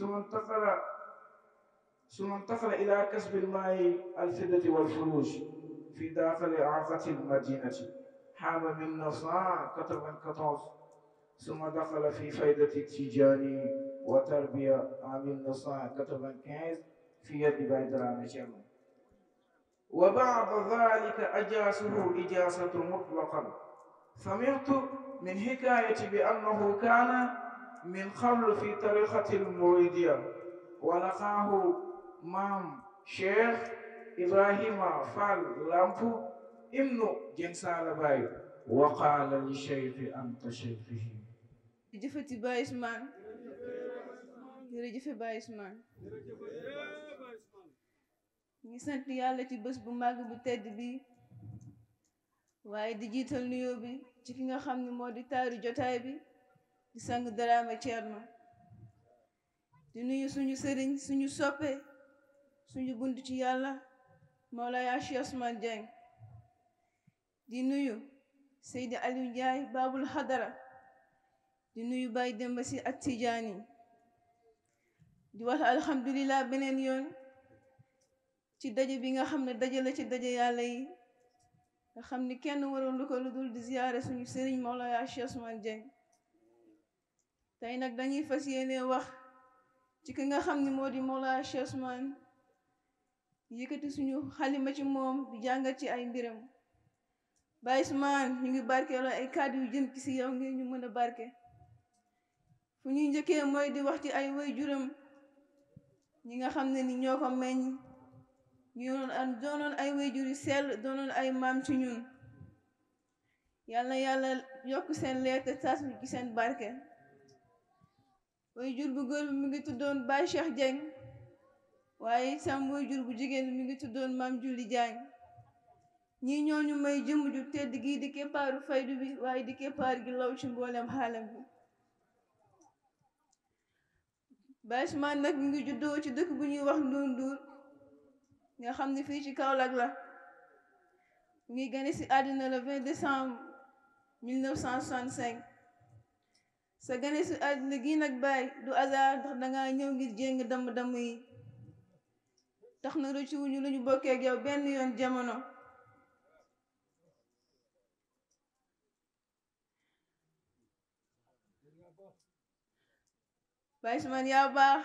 ثم انتقل إلى كسب الماء الفضة والفلوس في داخل إعاقة المدينة عام 1994 ثم دخل في فائدة التجاري وتربية عام 1995 في يد بيدران شمال. وبعد ذلك أجازه إجازة مطلقا. سمعت من حكاية بأنه كان من قبل في طريقة المريدية ولقاه مام شيخ إبراهيم فال لامبو ابن جنسال باي وقال للشيخ أنت شيخه. jërëjëf Baye Ousmane jërëjëf Baye Ousmane ngi sant yàlla ci bés bu màgg bu tedd bi waaye di jiital nuyoo bi ci ki nga xam ne moo di taaru jotaay bi di sang Dramé Thierno di nuyu suñu sëriñ suñu soppe suñu bunt ci yàlla Mawlaya Cheikh Ousmane Dieng di nuyu Seydi Aliou Ndiaye Babul Hadara di nuyu Baye Demba Si ak Tijaani di wax alhamdulillah beneen yoon ci daje bi nga xam ne daje la ci daje yàlla yi nga xam ni kenn waroon lu ko lu dul di ziyaare suñu sëriñ Mawlaya Cheikh Ousmane Dieng tey nag dañuy fas yéene wax ci ki nga xam ni moo di Mawlaya Cheikh Ousmane yëkkati suñu xalima ci moom di jàngat ci ay mbiram. Baye Ousmane ñu ngi barkeeloo ay kàddu yu jëm ci yow ngir ñu mën a barke fu ñuy njëkkee mooy di wax ci ay waajuram ñi nga xam ne ni ñoo ko meññ ñu doonoon ay waajur yu sell doonoon ay maam ci ñun yàlla yokk seen leer te taas ci seen barke. waajur bu góor bi mi ngi tuddoon Baye Cheikh Dieng waaye sam waajur bu jigéen bi mi ngi tuddoon Maam Julli Diagne ñii ñooñu may jëmm ju tedd gii di keppaaru faydu bi waaye di keppaar gi law ci mboolem xaalam bi. Baye Ousmane nag mi ngi juddoo ci dëkk bu ñuy wax Ndundur nga xam ne fii ci Kaolack la mu ngi gane ci àddina le 20 décembre 1965 sa gane ci àddina gi nag Baye du hasard ndax dangaa ñëw ngir jéng damm yi tax na rëccu wuñu lu ñu bokkee ak yow benn yoon jamono. Baye Ousmane yaa baax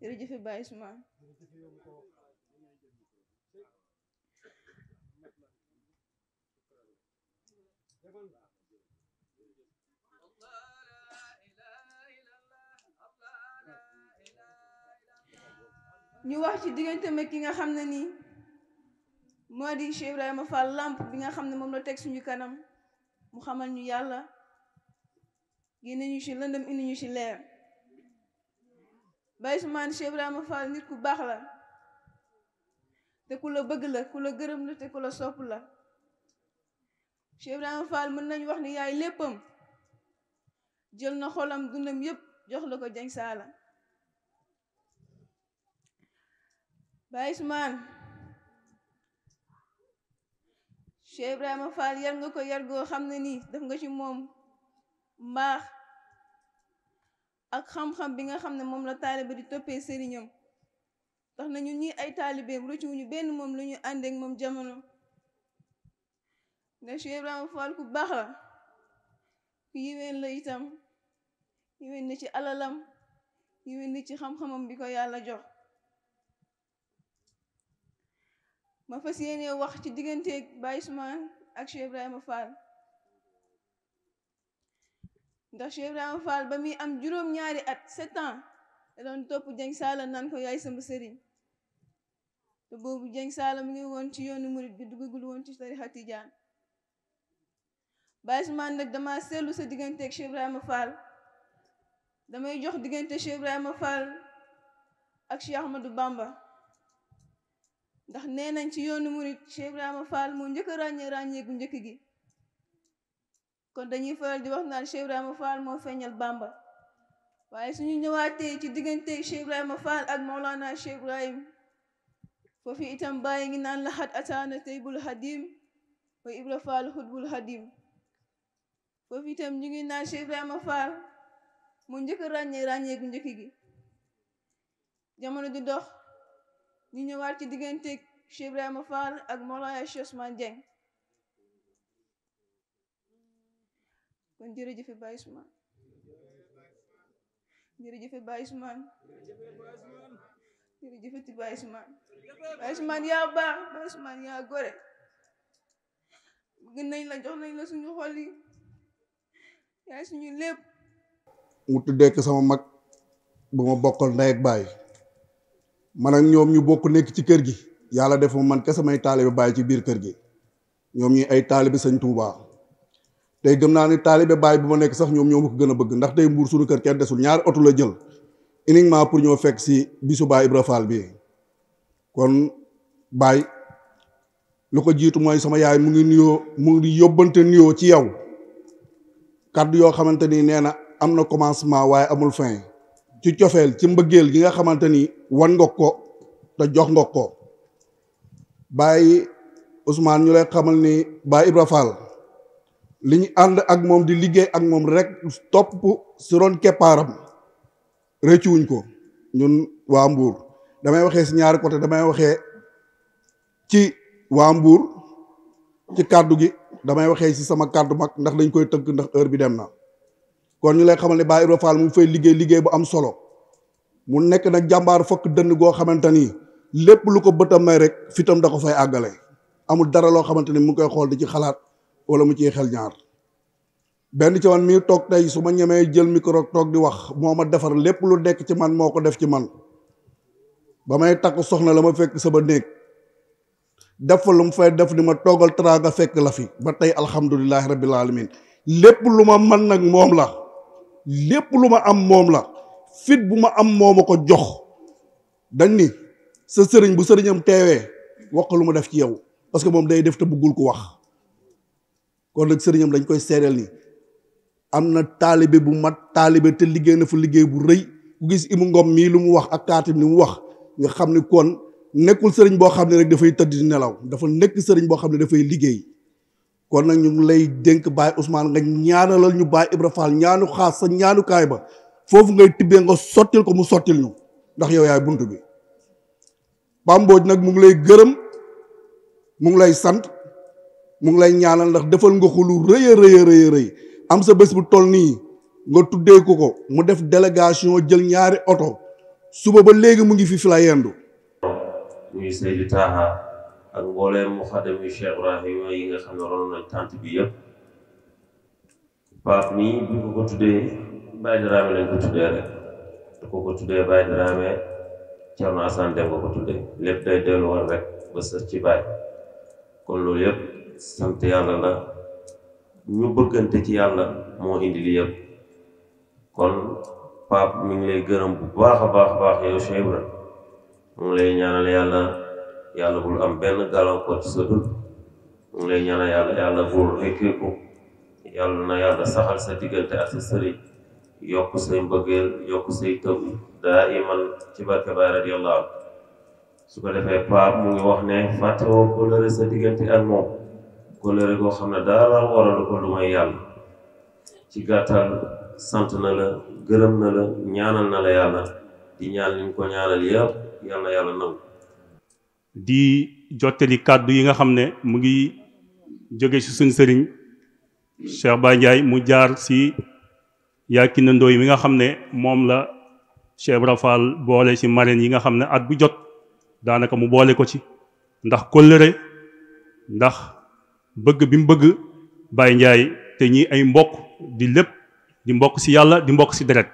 jërëjëf Baye Ousmane ñu wax ci diggante ma ki nga xam ne nii moo di Cheikh Ibrahima Fall Lamp bi nga xam ne moom la teg suñu kanam mu xamal ñu yàlla génne ñu ci lëndëm indi ñu ci leer. Baye Ousmane Cheikh Ibrahima Fall nit ku baax la te ku la bëgg la ku la gërëm la te ku la sopp la. Cheikh Ibrahima Fall mën nañu wax ni yaay léppam jël na xolam dundam yépp jox la ko Dieng Saala. Baye Ousmane Cheikh Ibrahima Fall yar nga ko yar goo xam ne nii def nga ci moom mbaax ak xam-xam bi nga xam ne moom la taalibe di toppee sëriñam. tax na ñun ñi ay taalibeem rëccuwuñu benn moom lu ñu àndeek moom jamono. ndax Cheikh Ibrahima Fall ku baax la, ku yiween la itam, yiween na ci alalam, yiween na ci xam-xamam bi ko yàlla jox. ma fas yéene wax ci digganteeg Baye Ousmane ak Cheikh Ibrahima Fall. ndax Cheikh Ibrahima Fall ba muy am juróom-ñaari at 7 ans da doon topp Dieng Saala naan ko yaay sama sëriñ. te boobu Dieng Saala mu ngi woon ci yoonu murit bi duggagul woon ci tarixa Tijaan. Baye Ousmane nag dama seetlu sa digganteeg Cheikh Ibrahima Fall, damay jox diggante Cheikh Ibrahima Fall ak Cheikh Ahmadou Bamba. ndax nee nañ ci yoonu murit Cheikh Ibrahima Fall moo njëkk a ràññee gu njëkk gi. kon dañuy faral di wax naan Cheikh Ibrahima Fall moo feeñal Bamba. waaye suñu ñëwaatee ci diggante Cheikh Ibrahima Fall ak Maulana Cheikh Ibrahim, foofu itam bàyyi ngi naan laxat ataana taybul hadim wa Ibra Fall xutbul hadim. foofu itam ñu ngi naan Cheikh Ibrahima Fall moo njëkk a ràññee gu njëkk gi. jamono di dox ñu ñëwaat ci diggante Cheikh Ibrahima Fall ak Maulana Cheikh Ousmane Dieng. kon jërëjëf Baye Ousmane, jërëjëf Baye Ousmane, jërëjëf Baye Ousmane. Baye Ousmane yaa baax, Baye Ousmane yaa gore. bëgg nañ la, jox nañ la suñu xol yi, yaay suñu lépp. mu tuddee ko sama mag bu ma bokkal ndey ak baay, man ak ñoom ñu bokk nekk ci kër gi. yàlla def ma man kese may taalibe baay ci biir kër gi, ñoom ñi ay taalibe sëñ Touba. tey gëm naa ni taalibe baay bu ma nekk sax ñoom ñoo ma ko gën a bëgg, ndax tey Mbuur suñu kër kenn desul, ñaari oto la jël uniquement pour ñoo fekk si bisu Baay Ibra Fall bi. kon baay lu ko jiitu mooy sama yaay mu ngi yóbbante nuyoo ci yow, kàddu yoo xamante ni nee na am na commencement waaye amul fin, ci cofeel ci mbëggeel gi nga xamante ni wan nga ko te jox nga ko. Baay Ousmane ñu lay xamal ni Baay Ibra Fall li ñu ànd ak moom di liggéey ak moom rek topp si ron keppaaram rëccuwuñ ko ñun waa Mbuur. damay waxee si ñaari côté, damay waxee ci waa Mbuur ci kàddu gi, damay waxee si sama kàddu mag ndax dañ koy tënk ndax heure bi dem na. kon ñu lay xamal ne Baay Ibra Fall mu fay liggéey bu am solo, mu nekk nag jàmbaar fokk dënn goo xamante ni lépp lu ko bëtam may rek fitam da ko fay àggale. amul dara loo xamante ni mu ngi koy xool di ci xalaat wala mu ciy xel ñaar. benn ci man mii toog tey su ma ñemee jël micro toog di wax, moo ma defar lépp lu nekk ci man moo ko def ci man. ba may takk soxna la ma fekk sama néeg def fa lu mu fay def ni ma toogal teraanga fekk la fi ba tey alhamdulilahi rabbil alamin. lépp lu ma man nag moom la, lépp lu ma am moom la, fit bu ma am moo ma ko jox. dañ ni sa sëriñ bu sëriñam teewee wax lu ma def ci yow, parce que moom day def te bëggul ko wax. kon nag sëriñam dañ koy seedeel ni am na taalibe bu mat taalibe te liggéey na fa liggéey bu rëy. ku gis Imu Ngom mii lu mu wax ak Kaatim ni mu wax nga xam ni kon nekkul sëriñ boo xam ne rek dafay tëdd di nelaw, dafa nekk sëriñ boo xam ne dafay liggéey. kon nag ñu ngi lay dénk Baye Ousmane nga ñaanalal ñu Baye Ibra Fall ñaanu xaas sa ñaanukaay ba foofu ngay tibbee nga sottil ko mu sottil ñu, ndax yow yaay bunt bi. Pambooj nag mu ngi lay gërëm, mu ngi lay sant, mu ngi lay ñaanal ndax defal nga ko lu rëy a rëy am sa bés bu toll nii nga tuddee ko mu def délégation jël ñaari oto suba ba léegi mu ngi fi la yendu. muy Seydou Taha ak mbooleem mu xadam yu Cheikh Ibrahima yi nga xam ne ron nañ tànt bi yëpp. Pape nii bu ñu ko tuddee Baye Dramé lañ ko tuddee rek, da ko tuddee Baye Dramé Thierno Assane Dem nga ko tuddee, lépp day delluwaat rek ba sës ci Baye. kon loolu yëpp sant yàlla la, ñu bëggante ci yàlla moo indi li yëpp. kon Pape mi ngi lay gërëm bu baax a baax yow Cheikh Ibra, mu ngi lay ñaanal yàlla bul am benn gàllankoor ci sa dund. mu ngi lay ñaanal yàlla bul rekkeeku, yàlla na yàlla saxal sa diggante ak sa sëriñ yokk say mbëggeel yokk say tëb daa iman ci barke Baay radiyallahu anhu su ko defee Pape mu ngi wax ne fàttewoo kóllëre sa diggante ak moom kóllëre goo xam ne dara waralu ko lu may yàlla ci gàttal sant na la gërëm na la ñaanal na la yàlla di ñaan li ñu ko ñaanal yëpp yal na yàlla nangu. di jottali kàddu yi nga xam ne mu ngi jóge ci suñ sëriñ Cheikh Baye Ndiaye mu jaar ci Yakina Ndoye mi nga xam ne moom la Cheikh Ibra Fall boole ci marraine yi nga xam ne at bu jot daanaka mu boole ko ci ndax kóllëre ndax bëgg bi mu bëgg Baye Ndiaye te ñi ay mbokk di lépp di mbokk ci yàlla di mbokk ci deret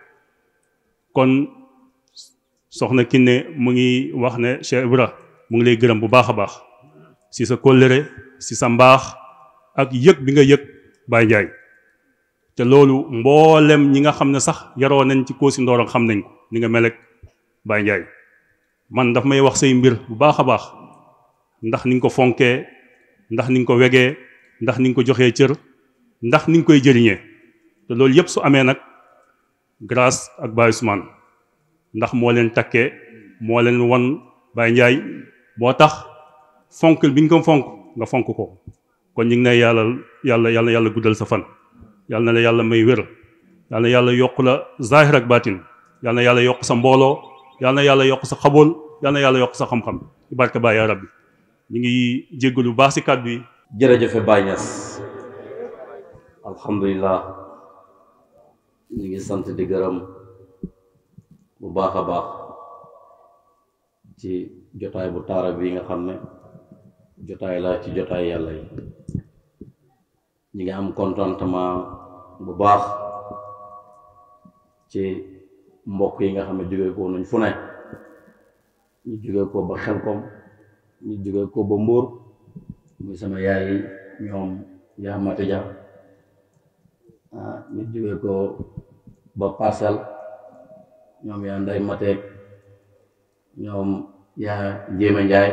kon soxna Kiné mu ngi wax ne Cheikh Ibra mu ngi lay gërëm bu baax a baax ci sa kóllëre ci sa mbaax ak yëg bi nga yëg Baye Ndiaye te loolu mboolem ñi nga xam ne sax yaroo nañ ci Kossy Ndorong xam nañ ko ni nga melek Baye Ndiaye man daf may wax say mbir bu baax a baax ndax ni nga ko fonkee ndax ni nga ko wegee ndax ni nga ko joxee cër ndax ni nga koy jëriñee te loolu yëpp su amee nag grâce ak Baye Ousmane ndax moo leen takkee moo leen won Baye Ndiaye boo tax fonk bi ñu ko fonk nga fonk ko kon ñu ngi ne yàlla guddal sa fan yàlla na la yàlla may wér yàlla na yàlla yokk la zahir ak baatin yàlla na yàlla yokk sa mbooloo yàlla na yàlla yokk sa xabool yàlla na yàlla yokk sa xam-xam ci barke Baye ya rabbi ñu ngi jéggalu lu baax ci kàddu yi. jërëjëfe Baye Niass alhamdulilah ñu ngi sant di gërëm bu baax a baax ci jotaay bu taara bi nga xam ne jotaay la ci jotaay yàlla yi ñi ngi am contentement bu baax ci mbokk yi nga xam ne jóge ko nañ fu ne ñu jóge ko ba Xelkom ñu jóge ko ba Mbuur muy sama yaay yi ñoom yaa Mati Dia ñu jóge ko ba Parcelles ñoom yaa Nday Mateek ñoom yaa Jéeme Njaay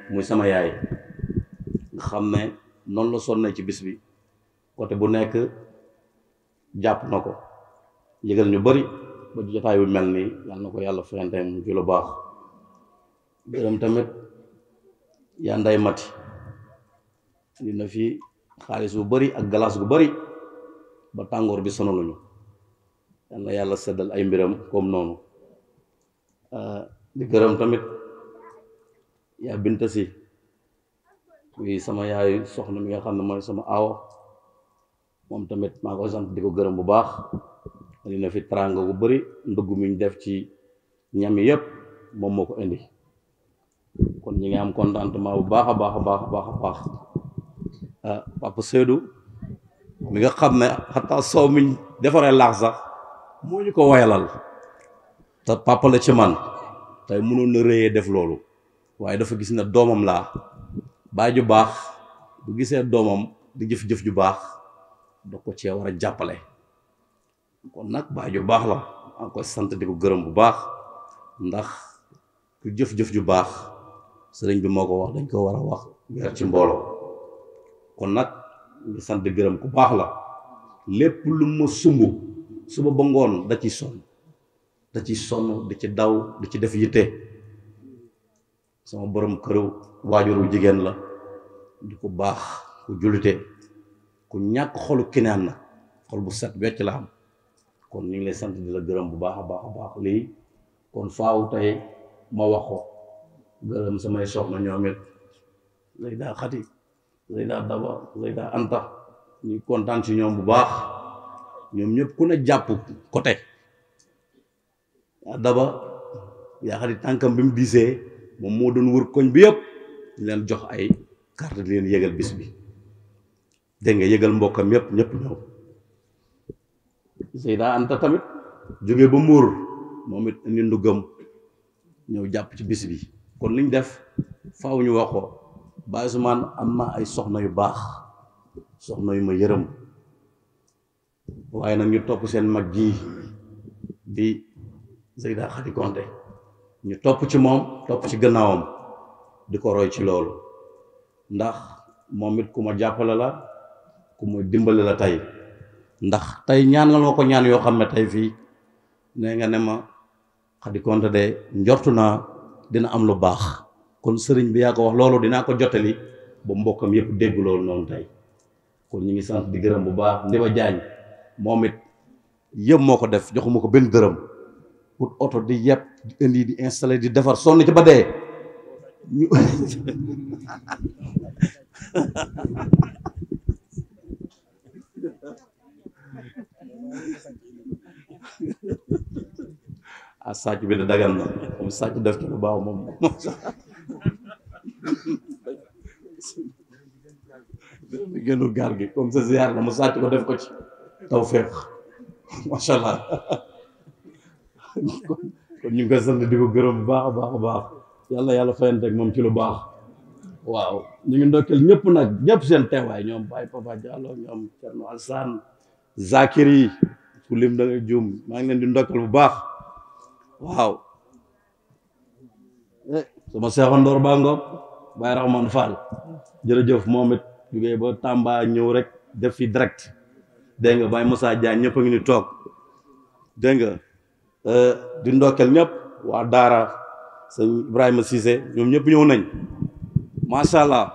muy sama yaay nga xam ne noonu la sonne ci bis bi côté bu nekk jàpp na ko yëgal ñu bari ba jotaay bu mel nii yal na ko yàlla fayante mu ci lu baax gërëm tamit yaa Nday Mati dina fi xaalis bu bari ak galaas gu bari ba tàngoor bi sonaluñu yal na yàlla seddal ay mbiram comme noonu di gërëm tamit yaa Binta Si muy sama yaayu soxna mi nga xam ne mooy sama aawo moom tamit maa ngi koy sant di ko gërëm bu baax dina fi teraanga gu bari ndugg mi ñu def ci ñam yi yëpp moom moo ko indi kon ñi ngi am contentement bu baax a baax a baax a baax a baax Papa Seydou mi nga xam ne xataa soow mi defaree laax sax moo ñu ko wayalal te papa la ci man tey mënoon na rëyee def loolu waaye dafa gis ne doomam laa baay ju baax bu gisee doomam di jëf-jëf ju baax da ko cee war a jàppale kon nag baay ju baax la maa ngi koy sant di ko gërëm bu baax ndax ku jëf-jëf ju baax sëriñ bi moo ko wax dañ ko war a wax weer ci mbooloo kon nag ñu sant di gërëm ku baax la lépp lu ma sumb suba ba ngoon da ciy sonn di ci daw di ci def yitte sama borom këru waajuru jigéen la di ku baax ku jullite ku ñàkk xolu kinaan na xol bu set wecc la am kon ñu ngi lay sant di la gërëm bu baax a baax a baax lii kon faaw tey ma wax ko gërëm samay soxna ñoom it lay daa xati lay daa daba lay daa anta ñu kontaan ci ñoom bu baax ñoom ñëpp ku ne jàpp côté yaa daba yaa xati tànkam bi mu diisee moom moo doon wër koñ bi yëpp ñu leen jox ay carte di leen yëgal bis bi dégg nga yëgal mbokkam yëpp ñëpp ñëw Seyda Anta tamit jóge ba Mbuur moom it indi ndugam ñëw jàpp ci bis bi kon liñ def faaw ñu wax ko Baye Ousmane am na ay soxna yu baax soxna yu ma yërëm waaye nag ñu topp seen mag ji di Seyda Khady Konté ñu topp ci moom topp ci gannaawam di ko roy ci loolu ndax moom it ku ma jàppale la ku ma dimbale la tey ndax tey ñaan nga ko ñaan yoo xam ne tey fii nee nga ne ma Khady Konté de njortu naa dina am lu baax kon sëriñ bi yaa ko wax loolu dinaa ko jottali ba mbokkam yëpp dégg loolu noonu tey kon ñu ngi sant di gërëm bu baax Ndiba Diagne moom it yëpp moo ko def joxuma ko benn dërëm pour oto di yëpp di indi di installé di defar sonn ci ba dee ñu ah sàcc bi da dagan na moom sàcc def ci lu baax moom di génnul gaar gi comme ça ziar na mu sàcc ko def ko ci taw feex macha allah kon ñu ngi koy sant di ko gërëm bu baax a baax a baax yàlla fayante ak moom ci lu baax waaw ñu ngi ndokkeel ñëpp nag ñëpp seen teewaay ñoom Baye Papa Diallo ñoom Thierno Alsane Zakiri ku lim da ngay juum maa ngi leen di ndokkeel bu baax waaw sama seexandoor baa ngoog Baye Rahman Fall jërëjëf moom it jógee ba Tamba ñëw rek def fi direct dégg nga Baye Moussa Diagne ñëpp a ngi ni toog dégg nga di ndokkeel ñëpp waa Daara sëñ Ibrahima Cissé ñoom ñëpp ñëw nañ macha allah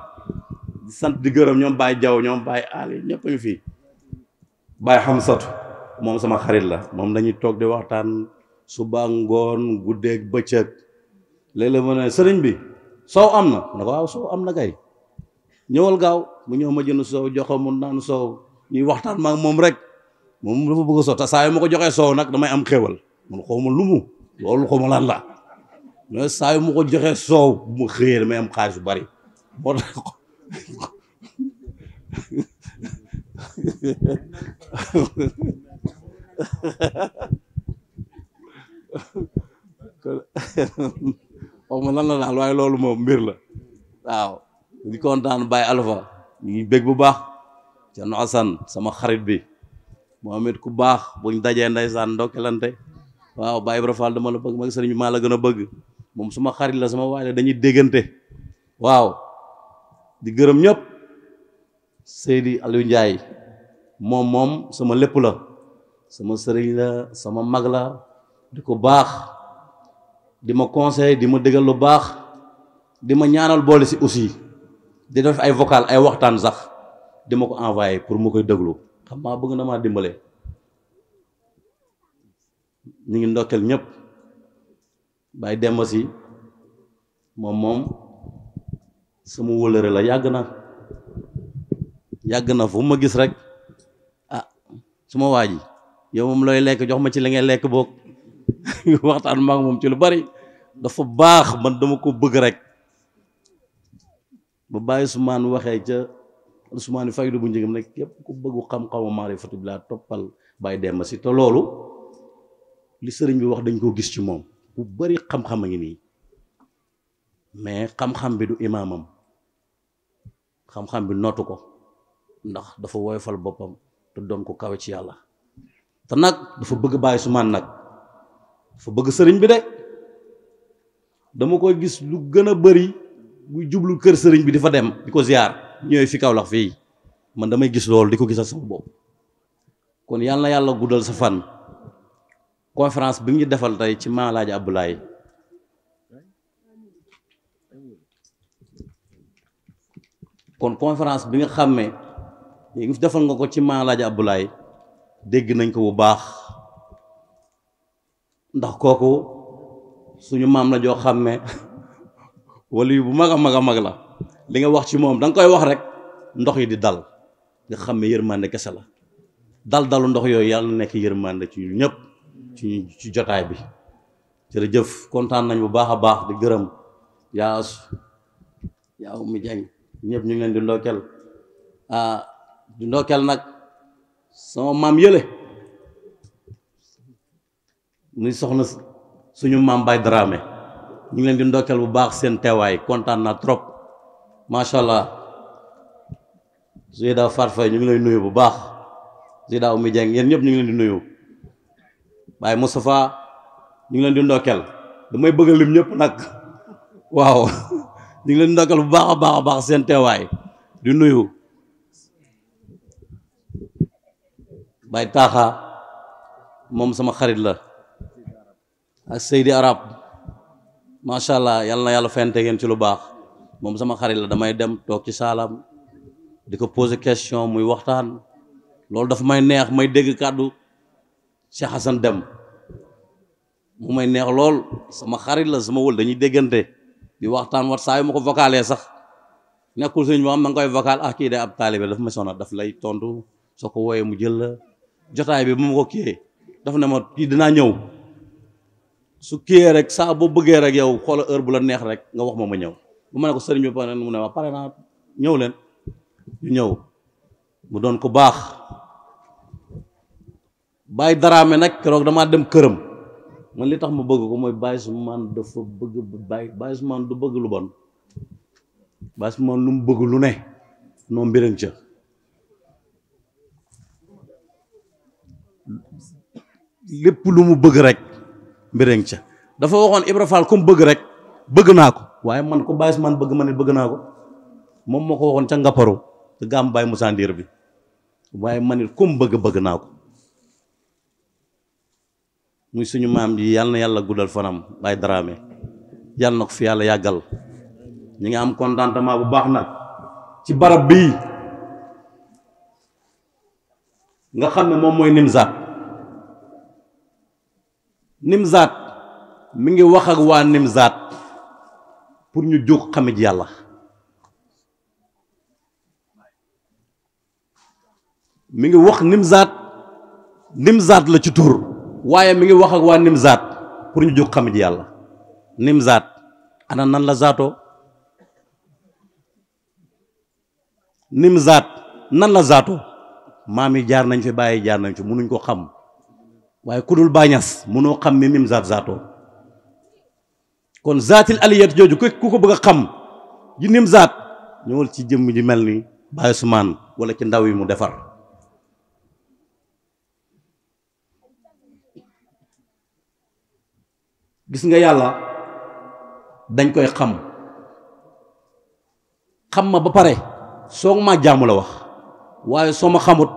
di sant di gërëm ñoom Baye Diaw ñoom Baye Ali ñëpp a ngi fi Baye Hamsatu moom sama xarit la moom dañuy toog di waxtaan suba ngoon guddeeg bëccëg léeg-léeg ma ne sëriñ bi soow am na ne ko waaw soow am na kay ñëwal gaaw mu ñëw ma jënd soow joxe mu naan soow ñuy waxtaan ma ak moom rek moom dafa bëgg a soow te saa yu ma ko joxee soow nag damay am xéwal man xaw ma lu mu loolu xaw ma lan la mais saa yu ma ko joxee soow bu ma xëyee damay am xaalis bu bari moo tax wax ma lan la daal waaye loolu moom mbir la waaw di kontaan Baye Alpha ñu ngi bég bu baax Thierno Assane sama xarit bi moom it ku baax buñ dajee ndeysaan ndokkelante waaw Baye Ibra Fall dama la bëgg mag sëriñ bi maa la gën a bëgg moom suma xarit la sama waay la dañuy déggante waaw di gërëm ñëpp Seydi Aliou Ndiaye moom sama lépp la sama sëriñ la sama mag la di ko baax di ma conseil di ma déggal lu baax di ma ñaanal boole si aussi di def ay vocal ay waxtaan sax di ma ko envoyé pour mu koy déglu xam maa bëgg na maa dimbale ñu ngi ndokkeel ñëpp Baye Demba si moom sama wëlëre la yàgg na fu ma gis rek ah suma waa ji yow moom looy lekk jox ma ci li ngay lekk boog waxtaan maa ngi moom ci lu bari dafa baax man dama ko bëgg rek ba Baye Ousmane waxee ca Ousmane faydu bu njëgam nag képp ku bëggu xam-xamu maarifatu billah toppal Baye Demba si te loolu li sëriñ bi wax dañ koo gis ci moom bu bari xam-xam a ngi nii mais xam-xam bi du imaamam xam-xam bi nootu ko ndax dafa woyofal boppam te doon ko kawe ci yàlla te nag dafa bëgg Baye Ousmane nag dafa bëgg sëriñ bi de dama koy gis lu gën a bari buy jublu kër sëriñ bi di fa dem di ko ziar ñëwee fi Kaolack fii man damay gis loolu di ko gisal sama bopp kon yàlla na yàlla guddal sa fan conférence bi ñu defal tey ci Maam Alaaji Abdoulaye kon conférence bi nga xam ne léegi defal nga ko ci Maam Alaaji Abdoulaye dégg nañ ko bu baax ndax kooku suñu maam la joo xam ne wala yu bu mag a mag la li nga wax ci moom da nga koy wax rek ndox yi di dal nga xam ne yërmande kese la dalu ndox yooyu yàlla na nekk yërmande ci ñëpp ci jotaay bi jërëjëf kontaan nañ bu baax a baax di gërëm yaa Oumy Diagne ñëpp ñu ngi leen di ndokkeel di ndokkeel nag sama maam yële muy soxna suñu maam Baye Dramé ñu ngi leen di ndokkeel bu baax seen teewaay kontaan naa trop macha allah Zeyda Farfay ñu ngi lay nuyu bu baax Zeyda Oumy Diagne yéen ñëpp ñu ngi leen di nuyu Baye Moustapha ñu ngi leen di ndokkeel damay bëgg a lim ñëpp nag waaw ñu ngi leen di ndokkeel bu baax a baax seen teewaay di nuyu Baye Taxa moom sama xarit la ak Seydi Arab macha allah yal na yàlla fente ngeen ci lu baax moom sama xarit la damay dem toog ci saalam di ko poser question muy waxtaan loolu dafa may neex may dégg kàddu Cheikh Hassan Deme mu may neex lool sama xarit la sama wël dañuy déggante di waxtaan wat saa yu ma ko vocalee sax nekkul suñ ma am na nga koy vocal kii de ab taalibe dafa ma sonal daf lay tontu soo ko wooyee mu jël la jotaay bi bu ma ko kiyee dafa ne ma kii dinaa ñëw su kiyee rek saa boo bëggee rek yow xoola heure bu la neex rek nga wax ma ñëw bu ma ne ko sëriñ bi pare mu ne ma pare naa ñëw leen ñu ñëw mu doon ko baax Baye Dramé nag keroog damaa dem këram man li tax ma bëgg ko mooy Baye Ousmane dafa bëgg Baye Ousmane du bëgg lu bon Baye Ousmane lu mu bëgg lu ne noo mbirëng ca lépp lu mu bëgg rek mbirëng ca dafa waxoon Ibra Fall comme bëgg rek bëgg naa ko waaye man ko Baye Ousmane bëgg ma ne bëgg naa ko moom moo ko waxoon ca Ngapparu te gaam Baye Moussa Ndir bi waaye man it comme bëgg naa ko muy suñu maam ji yàlla na yàlla guddal fanam Baye Dramé yàlla na ko fi yàlla yàggal ñi nga am contentement bu baax nag ci barab bii nga xam ne moom mooy Nimzaat mi ngi wax ak waa Nimzaat pour ñu jóg xamit yàlla mi ngi wax Nimzaat la ci tur waaye mi ngi wax ak waa Nimzaat pour ñu jóg xamit yàlla Nimzaat ana nan la zaatoo Nimzaat nan la zaatoo maam yi jaar nañ fi bàyyi jaar nañ fi mënuñ ko xam waaye ku dul bàññas mënoo xam ni Nimzaat zaatoo kon zaatil aliyat jooju ku ko bëgg a xam ji Nimzaat ñëwal ci jëmm ji mel ni Baye Ousmane wala ci ndaw yi mu defar gis nga yàlla dañ koy xam ma ba pare soo ma jaamu la wax waaye soo ma xamut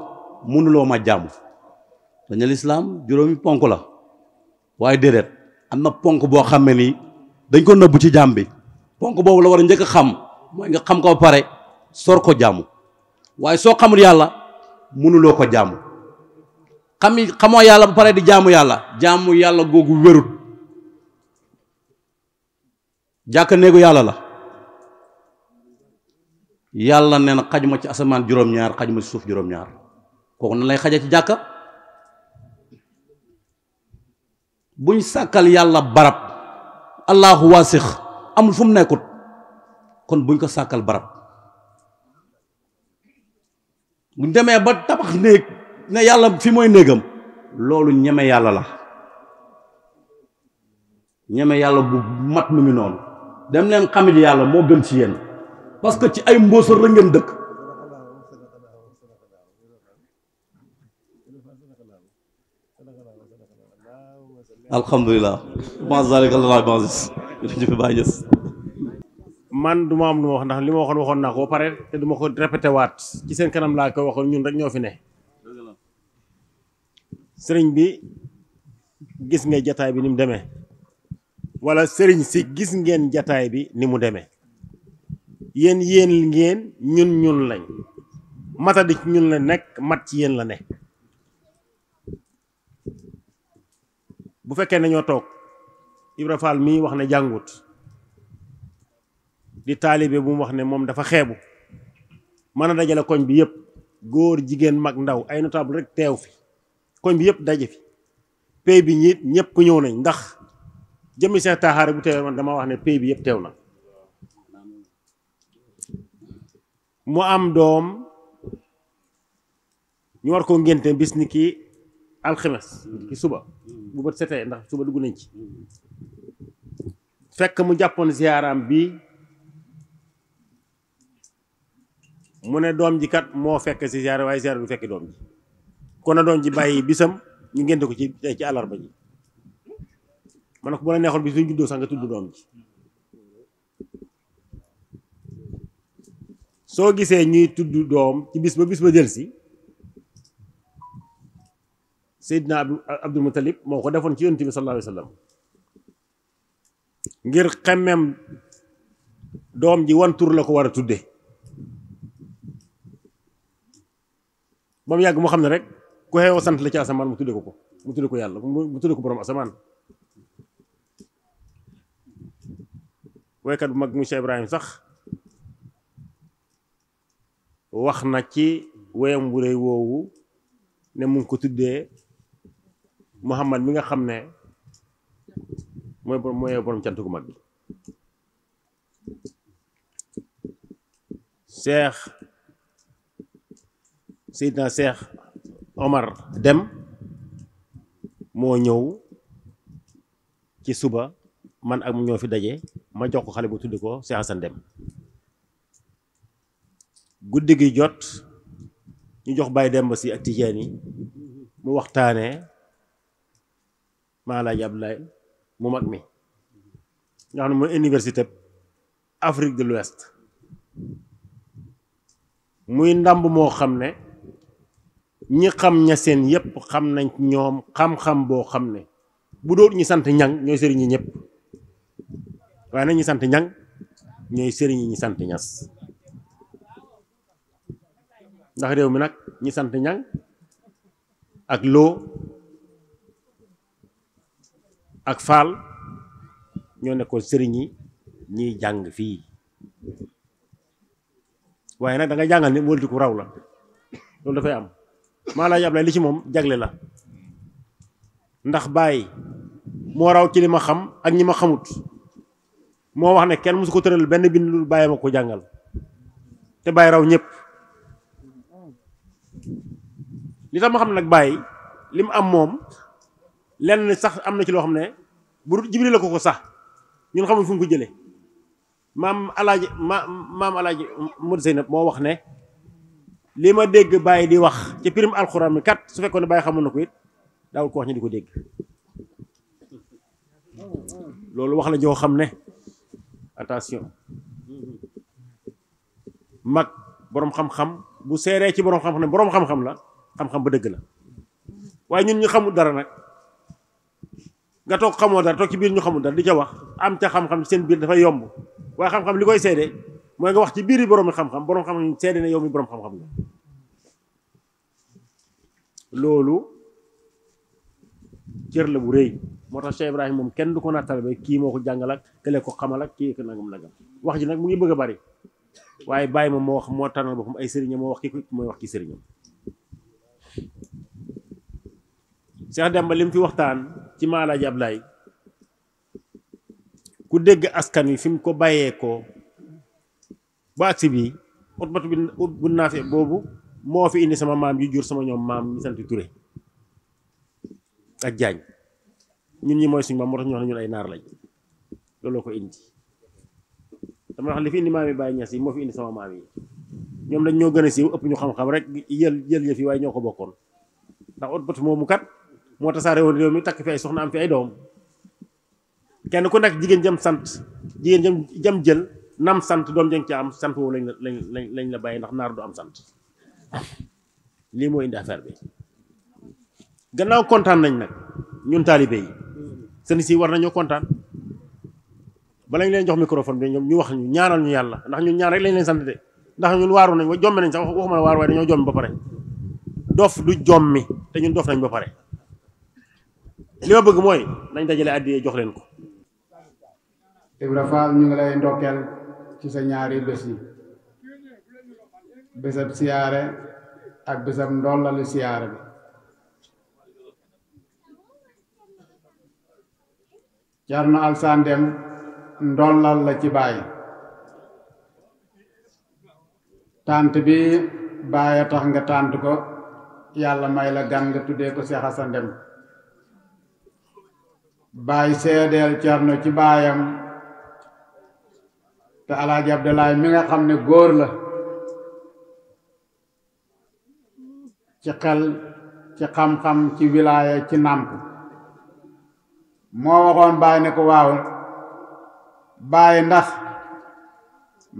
mënuloo ma jaamu dañu lislaam juróomi ponk la waaye déedéet am na ponk boo xam ne nii dañ ko nëbbu ci jaam bi ponk boobu la war a njëkk a xam mooy nga xam ko ba pare soor ko jaamu waaye soo xamul yàlla mënuloo ko jaamu xamoo yàlla ba pare di jaamu yàlla googu wérut jàkk néegu yàlla la yàlla nee na xajuma ci asamaan juróom-ñaar xajuma ci suuf juróom-ñaar kooku na lay xaja ci jàkka buñ sàkkal yàlla barab allahu waasix amul fu mu nekkut kon buñ ko sàkkal barab buñ demee ba tabax néeg ne yàlla fi mooy néegam loolu ñeme yàlla la ñeme yàlla bu mat mu ngi noonu dem leen xamit yàlla moo gën ci yéen parce que ci ay mbóosal la ngeen dëkk alhamdulilah man du ma am lu ma wax ndax li ma waxoon naa ko ba pare te du ma ko répété waat ci seen kanam laa ko waxoon ñun rek ñoo fi ne sëriñ bi gis nga jataay bi ni mu demee wala sëriñ si gis ngeen jataay bi ni mu demee yéen ngeen ñun lañ matadi ci ñun la nekk mat ci yéen la ne bu fekkee ne ñoo toog Ibra Fall mii wax ne jàngut di taalibe bu mu wax ne moom dafa xeebu mën a dajale koñ bi yëpp góor jigéen mag ndaw ay notable rek teew fi koñ bi yëpp daje fi pay bi ñëpp ñëw nañ ndax jëmmi Seex Taxaare bu teew man dama wax ne pay bi yëpp teew na mu am doom ñu war koo ngénte bis ni ki alxames ki suba bu bët setee ndax suba dugg nañ ci fekk mu jàppoon ziaram bi mu ne doom ji kat moo fekk si ziar waaye ziar du fekk doom ji kon na doom ji bàyyi bisam ñu ngénte ko ci àllarba ji ma ne ko bu la neexoon bis suñ juddoo sax nga tudd doom ji soo gisee ñuy tudd doom ci bis ba jël si Seydina Abdul Muttalib moo ko defoon ci yonent bi sallallahu alayhi wa sallam ngir xemmem doom ji wan tur la ko war a tudde ba mu yàgg mu xam ne rek ku xeewoo sant la ci asamaan mu tudde ko mu tudde ko yàlla mu tudde ko borom asamaan. woykat bu mag mu Cheikh Ibrahim sax wax na ci woyam bu réy woowu ne mu ngi ko tuddee Muhammad mi nga xam ne mooy borom cant gu mag bi. Seydina Cheikh Omar Dem moo ñëw ci suba man ak mu ñoo fi daje ma jox ko xale bu tuddi ko Cheikh Hassan Dem guddi gi jot ñu jox Baye Demba si ak Tijaan yi mu waxtaanee Maalaaji Abdoulaye mu mag mi nga xam ne mooy université Afrique de l'Ouest muy ndàmb moo xam ne ñi xam ña seen yépp xam nañ ñoom xam-xam boo xam ne bu doon ñi sant ñang ñooy sëriñ ñi ñëpp waaye nag ñi sant ñang ñooy sëriñ ñi sant ñas ndax réew mi nag ñi sant ñang ak loo ak faal ñoo nekkoon sëriñ yi ñiy jàng fii waaye nag da nga jàngal ni wëlti ku raw la loolu dafay am Maalaaji Ablaay li ci moom jagle la ndax Baay moo raw ci li ma xam ak ñi ma xamut moo wax ne kenn musu ko tëral benn bind lu Baay ma ko jàngal te Baay raw ñëpp li tax ma xam nag Baay li mu am moom lenn sax am na ci loo xam ne bu Jibril la ko sax ñun xamuñ fu mu ko jëlee maam Alaaji Modou Zeynab moo wax ne li ma dégg Baye di wax ci pirim alxuraan mi kat su fekkoon ne Baye xamoon na ko it daawul ko wax ñu di ko dégg loolu wax la joo xam ne attention mag boroom xam-xam bu seeree ci boroom xam-xam ne boroom xam-xam la xam-xam ba dëgg la waaye ñun ñu xamul dara nag nga toog xamoo dara toog ci biir ñu xamul dara di ca wax am ca xam-xam seen biir dafay yomb waaye xam-xam li koy seede mooy nga wax ci biir yi boroom xam-xam boroom xam-xam seede ne yow mi boroom xam-xam la loolu cër la bu rëy moo tax Cheikh Ibrahim moom kenn du ko nattal ba kii moo ko jàngal ak kële ko xamal ak kii ko nangam nangam wax ji nag mu ngi bëgg a bari waaye Baye moom moo wax moo tànnal boppam ay sëriñam moo wax ki mooy wax ki sëriñam Cheikh Demba li mu fi waxtaan ci Maalaaji Ablaay ku dégg askan wi fi mu ko bàyyee ko ba agsi bii Utbatu bu Naafi boobu moo fi indi sama maam yu jur sama ñoom maam ñu sant Touré ak Jaañ ñun ñi mooy suñu maam moo tax ñu wax ne ñun ay naar lañ looloo ko indi dama wax li fi indi maam yi Baye Ñas yi moo fi indi sama maam yi ñoom dañ ñoo gën a siiw ëpp ñu xam-xam rek jël yëf yi waaye ñoo ko bokkoon ndax Utbatu moomu kat moo tasaare woon réew mi takk fi ay soxna am fi ay doom kenn ku nekk jigéen jëm sant jigéen jëm jël nam sant doom jëng ci am sant woowu lañ la bàyyi ndax naar du am sant lii moo indi affaire bi gannaaw kontaan nañ nag ñun taalibe yi seen si war nañoo kontaan bala ñu leen jox microphone bi ñoom ñu wax ñu ñaanal ñu yàlla ndax ñun ñaan rek lañ leen sant de ndax ñun waaru nañ wa jommi nañ sax waxuma la waaru waaye dañoo jommi ba pare dof du jommi te ñun dof nañ ba pare li ma bëgg mooy nañ dajale àddiyee jox leen ko. Ibra Fall ñu ngi lay ndokkeel ci sa ñaari bés yi bésab siyaare ak bésab ndollalu siyaare bi Cerno Alsaan Dem ndollal la ci Baay tànt bi Baay a tax nga tànt ko yàlla may la gan nga tuddee ko Seex Asan Dem Baay seedeel Cerno ci baayam te Alaaji Abdoulaye mi nga xam ne góor la ci xel ci xam-xam ci wilaaya ci nàmp moo waxoon Baay ne ko waaw Baay ndax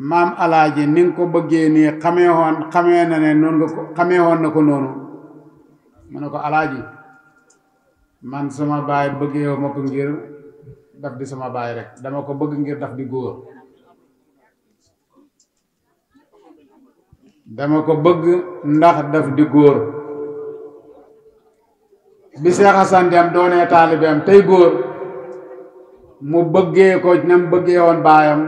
maam Alaaji ni nga ko bëggee nii xamee na ne noonu nga ko xamee woon na ko noonu mu ne ko Alaaji man sama baay bëggeewu ma ko ngir daf di sama baay rek dama ko bëgg ngir daf di góor dama ko bëgg ndax daf di góor bi Cheikh Hassane Dème doonee taalibeem tey góor mu bëggee ko nam bëggee woon baayam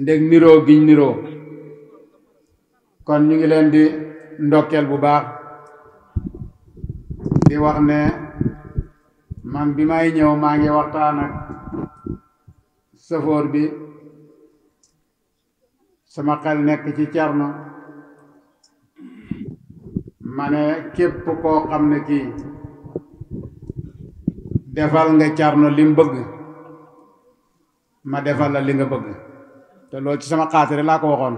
ndeg niroo giñ niroo kon ñu ngi leen di ndokkeel bu baax di wax ne man bi may ñëw maa ngi waxtaan ak safoor bi sama xel nekk ci Cerno ma ne képp koo xam ne kii defal nga Cerno li mu bëgg ma defal la li nga bëgg te loolu ci sama xaatire laa ko waxoon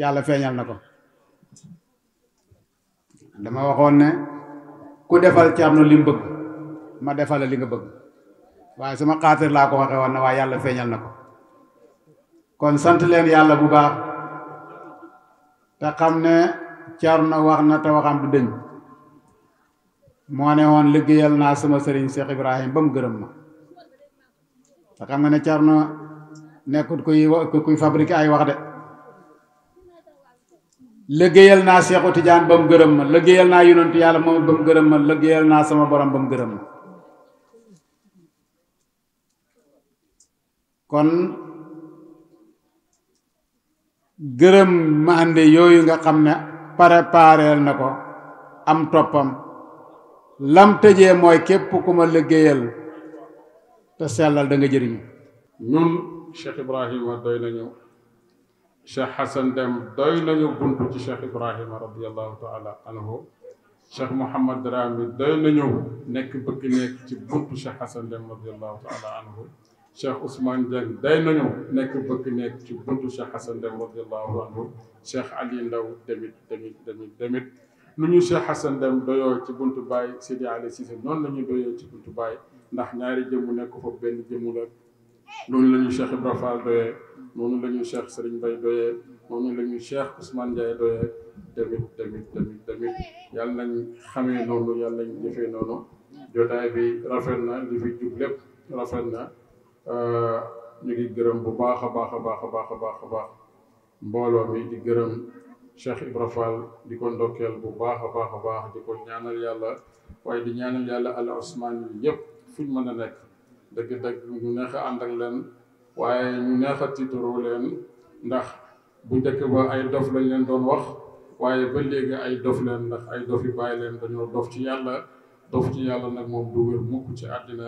yàlla feeñal na ko dama waxoon ne ku defal Cerno li mu bëgg ma defal la li nga bëgg waaye sama xaatire laa ko waxe woon na waaye yàlla feeñal na ko kon sant leen yàlla bu baax te xam ne Cerno wax na te waxam du dëñ moo ne woon liggéeyal naa sama sëriñ Cheikh Ibrahim ba mu gërëm ma te xam nga ne Cerno nekkut kuy fabriquer ay wax de liggéeyal naa Seexu Tijaan ba mu gërëm ma liggéeyal naa yonentu yàlla moom ba mu gërëm ma liggéeyal naa sama borom ba mu gërëm ma kon gërëm mande yooyu nga xam ne prépareel na ko am toppam lam tëjee mooy képp ku ma liggéeyal te sellal da nga jëriñu ñun Cheikh Ibrahima doy nañu Cheikh Hassane Dème doy nañu buntu ci Cheikh Ibrahima radiallahu taala anhu Cheikh Mouhamad Dramé doy nañu nekk bëgg nekk ci buntu Cheikh Hassane Dème radiallahu taala anhu Cheikh Ousmane Dieng doy nañu nekk bëgg nekk ci buntu Cheikh Hassane Dème radiallahu anhu Cheikh Ali Ndaw demit nu ñu Cheikh Hassane Dème doyoo ci buntu Baye Sidi Ali Cissé noonu la ñu doyoo ci buntu Baye ndax ñaari jëmmu nekk foofu benn jëmmu la noonu la ñu Cheikh Ibra Fall doyee noonu la ñu Cheikh Serigne Baye doyee noonu la ñu Cheikh Ousmane Ndiaye doyee tamit yàlla nañ xamee noonu yàlla nañ jëfee noonu jotaay bi rafet na li fi jub lépp rafet na ñu ngi gërëm bu baax a baax a baax a baax a baax a baax mbooloo mi di gërëm Cheikh Ibra Fall di ko ndokkeel bu baax a baax a baax di ko ñaanal yàlla waaye di ñaanal yàlla al Ousmane yi yëpp fuñ mën a nekk dëgg-dëgg ñu neex a ànd ak leen waaye ñu neex a tiitaroo leen ndax bu njëkk ba ay dof lañ leen doon wax waaye ba léegi ay dof leen ndax ay dof yi bàyyi leen dañoo dof ci yàlla nag moom du wér mukk ci àddina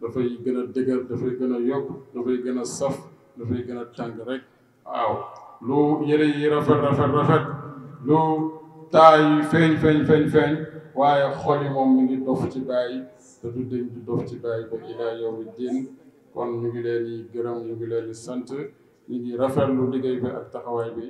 dafay gën a dëgër dafay gën a yokk dafay gën a saf dafay gën a tàng rek waaw lu yëre yi rafet lu taay yi feeñ waaye xol yi moom mi ngi dof ci bàyyi te du deñ du dof ci bàyyi ba ilaa yawmi diin kon ñu ngi leen di gërëm ñu ngi leen di sant ñu ngi rafetlu liggéey bi ak taxawaay bi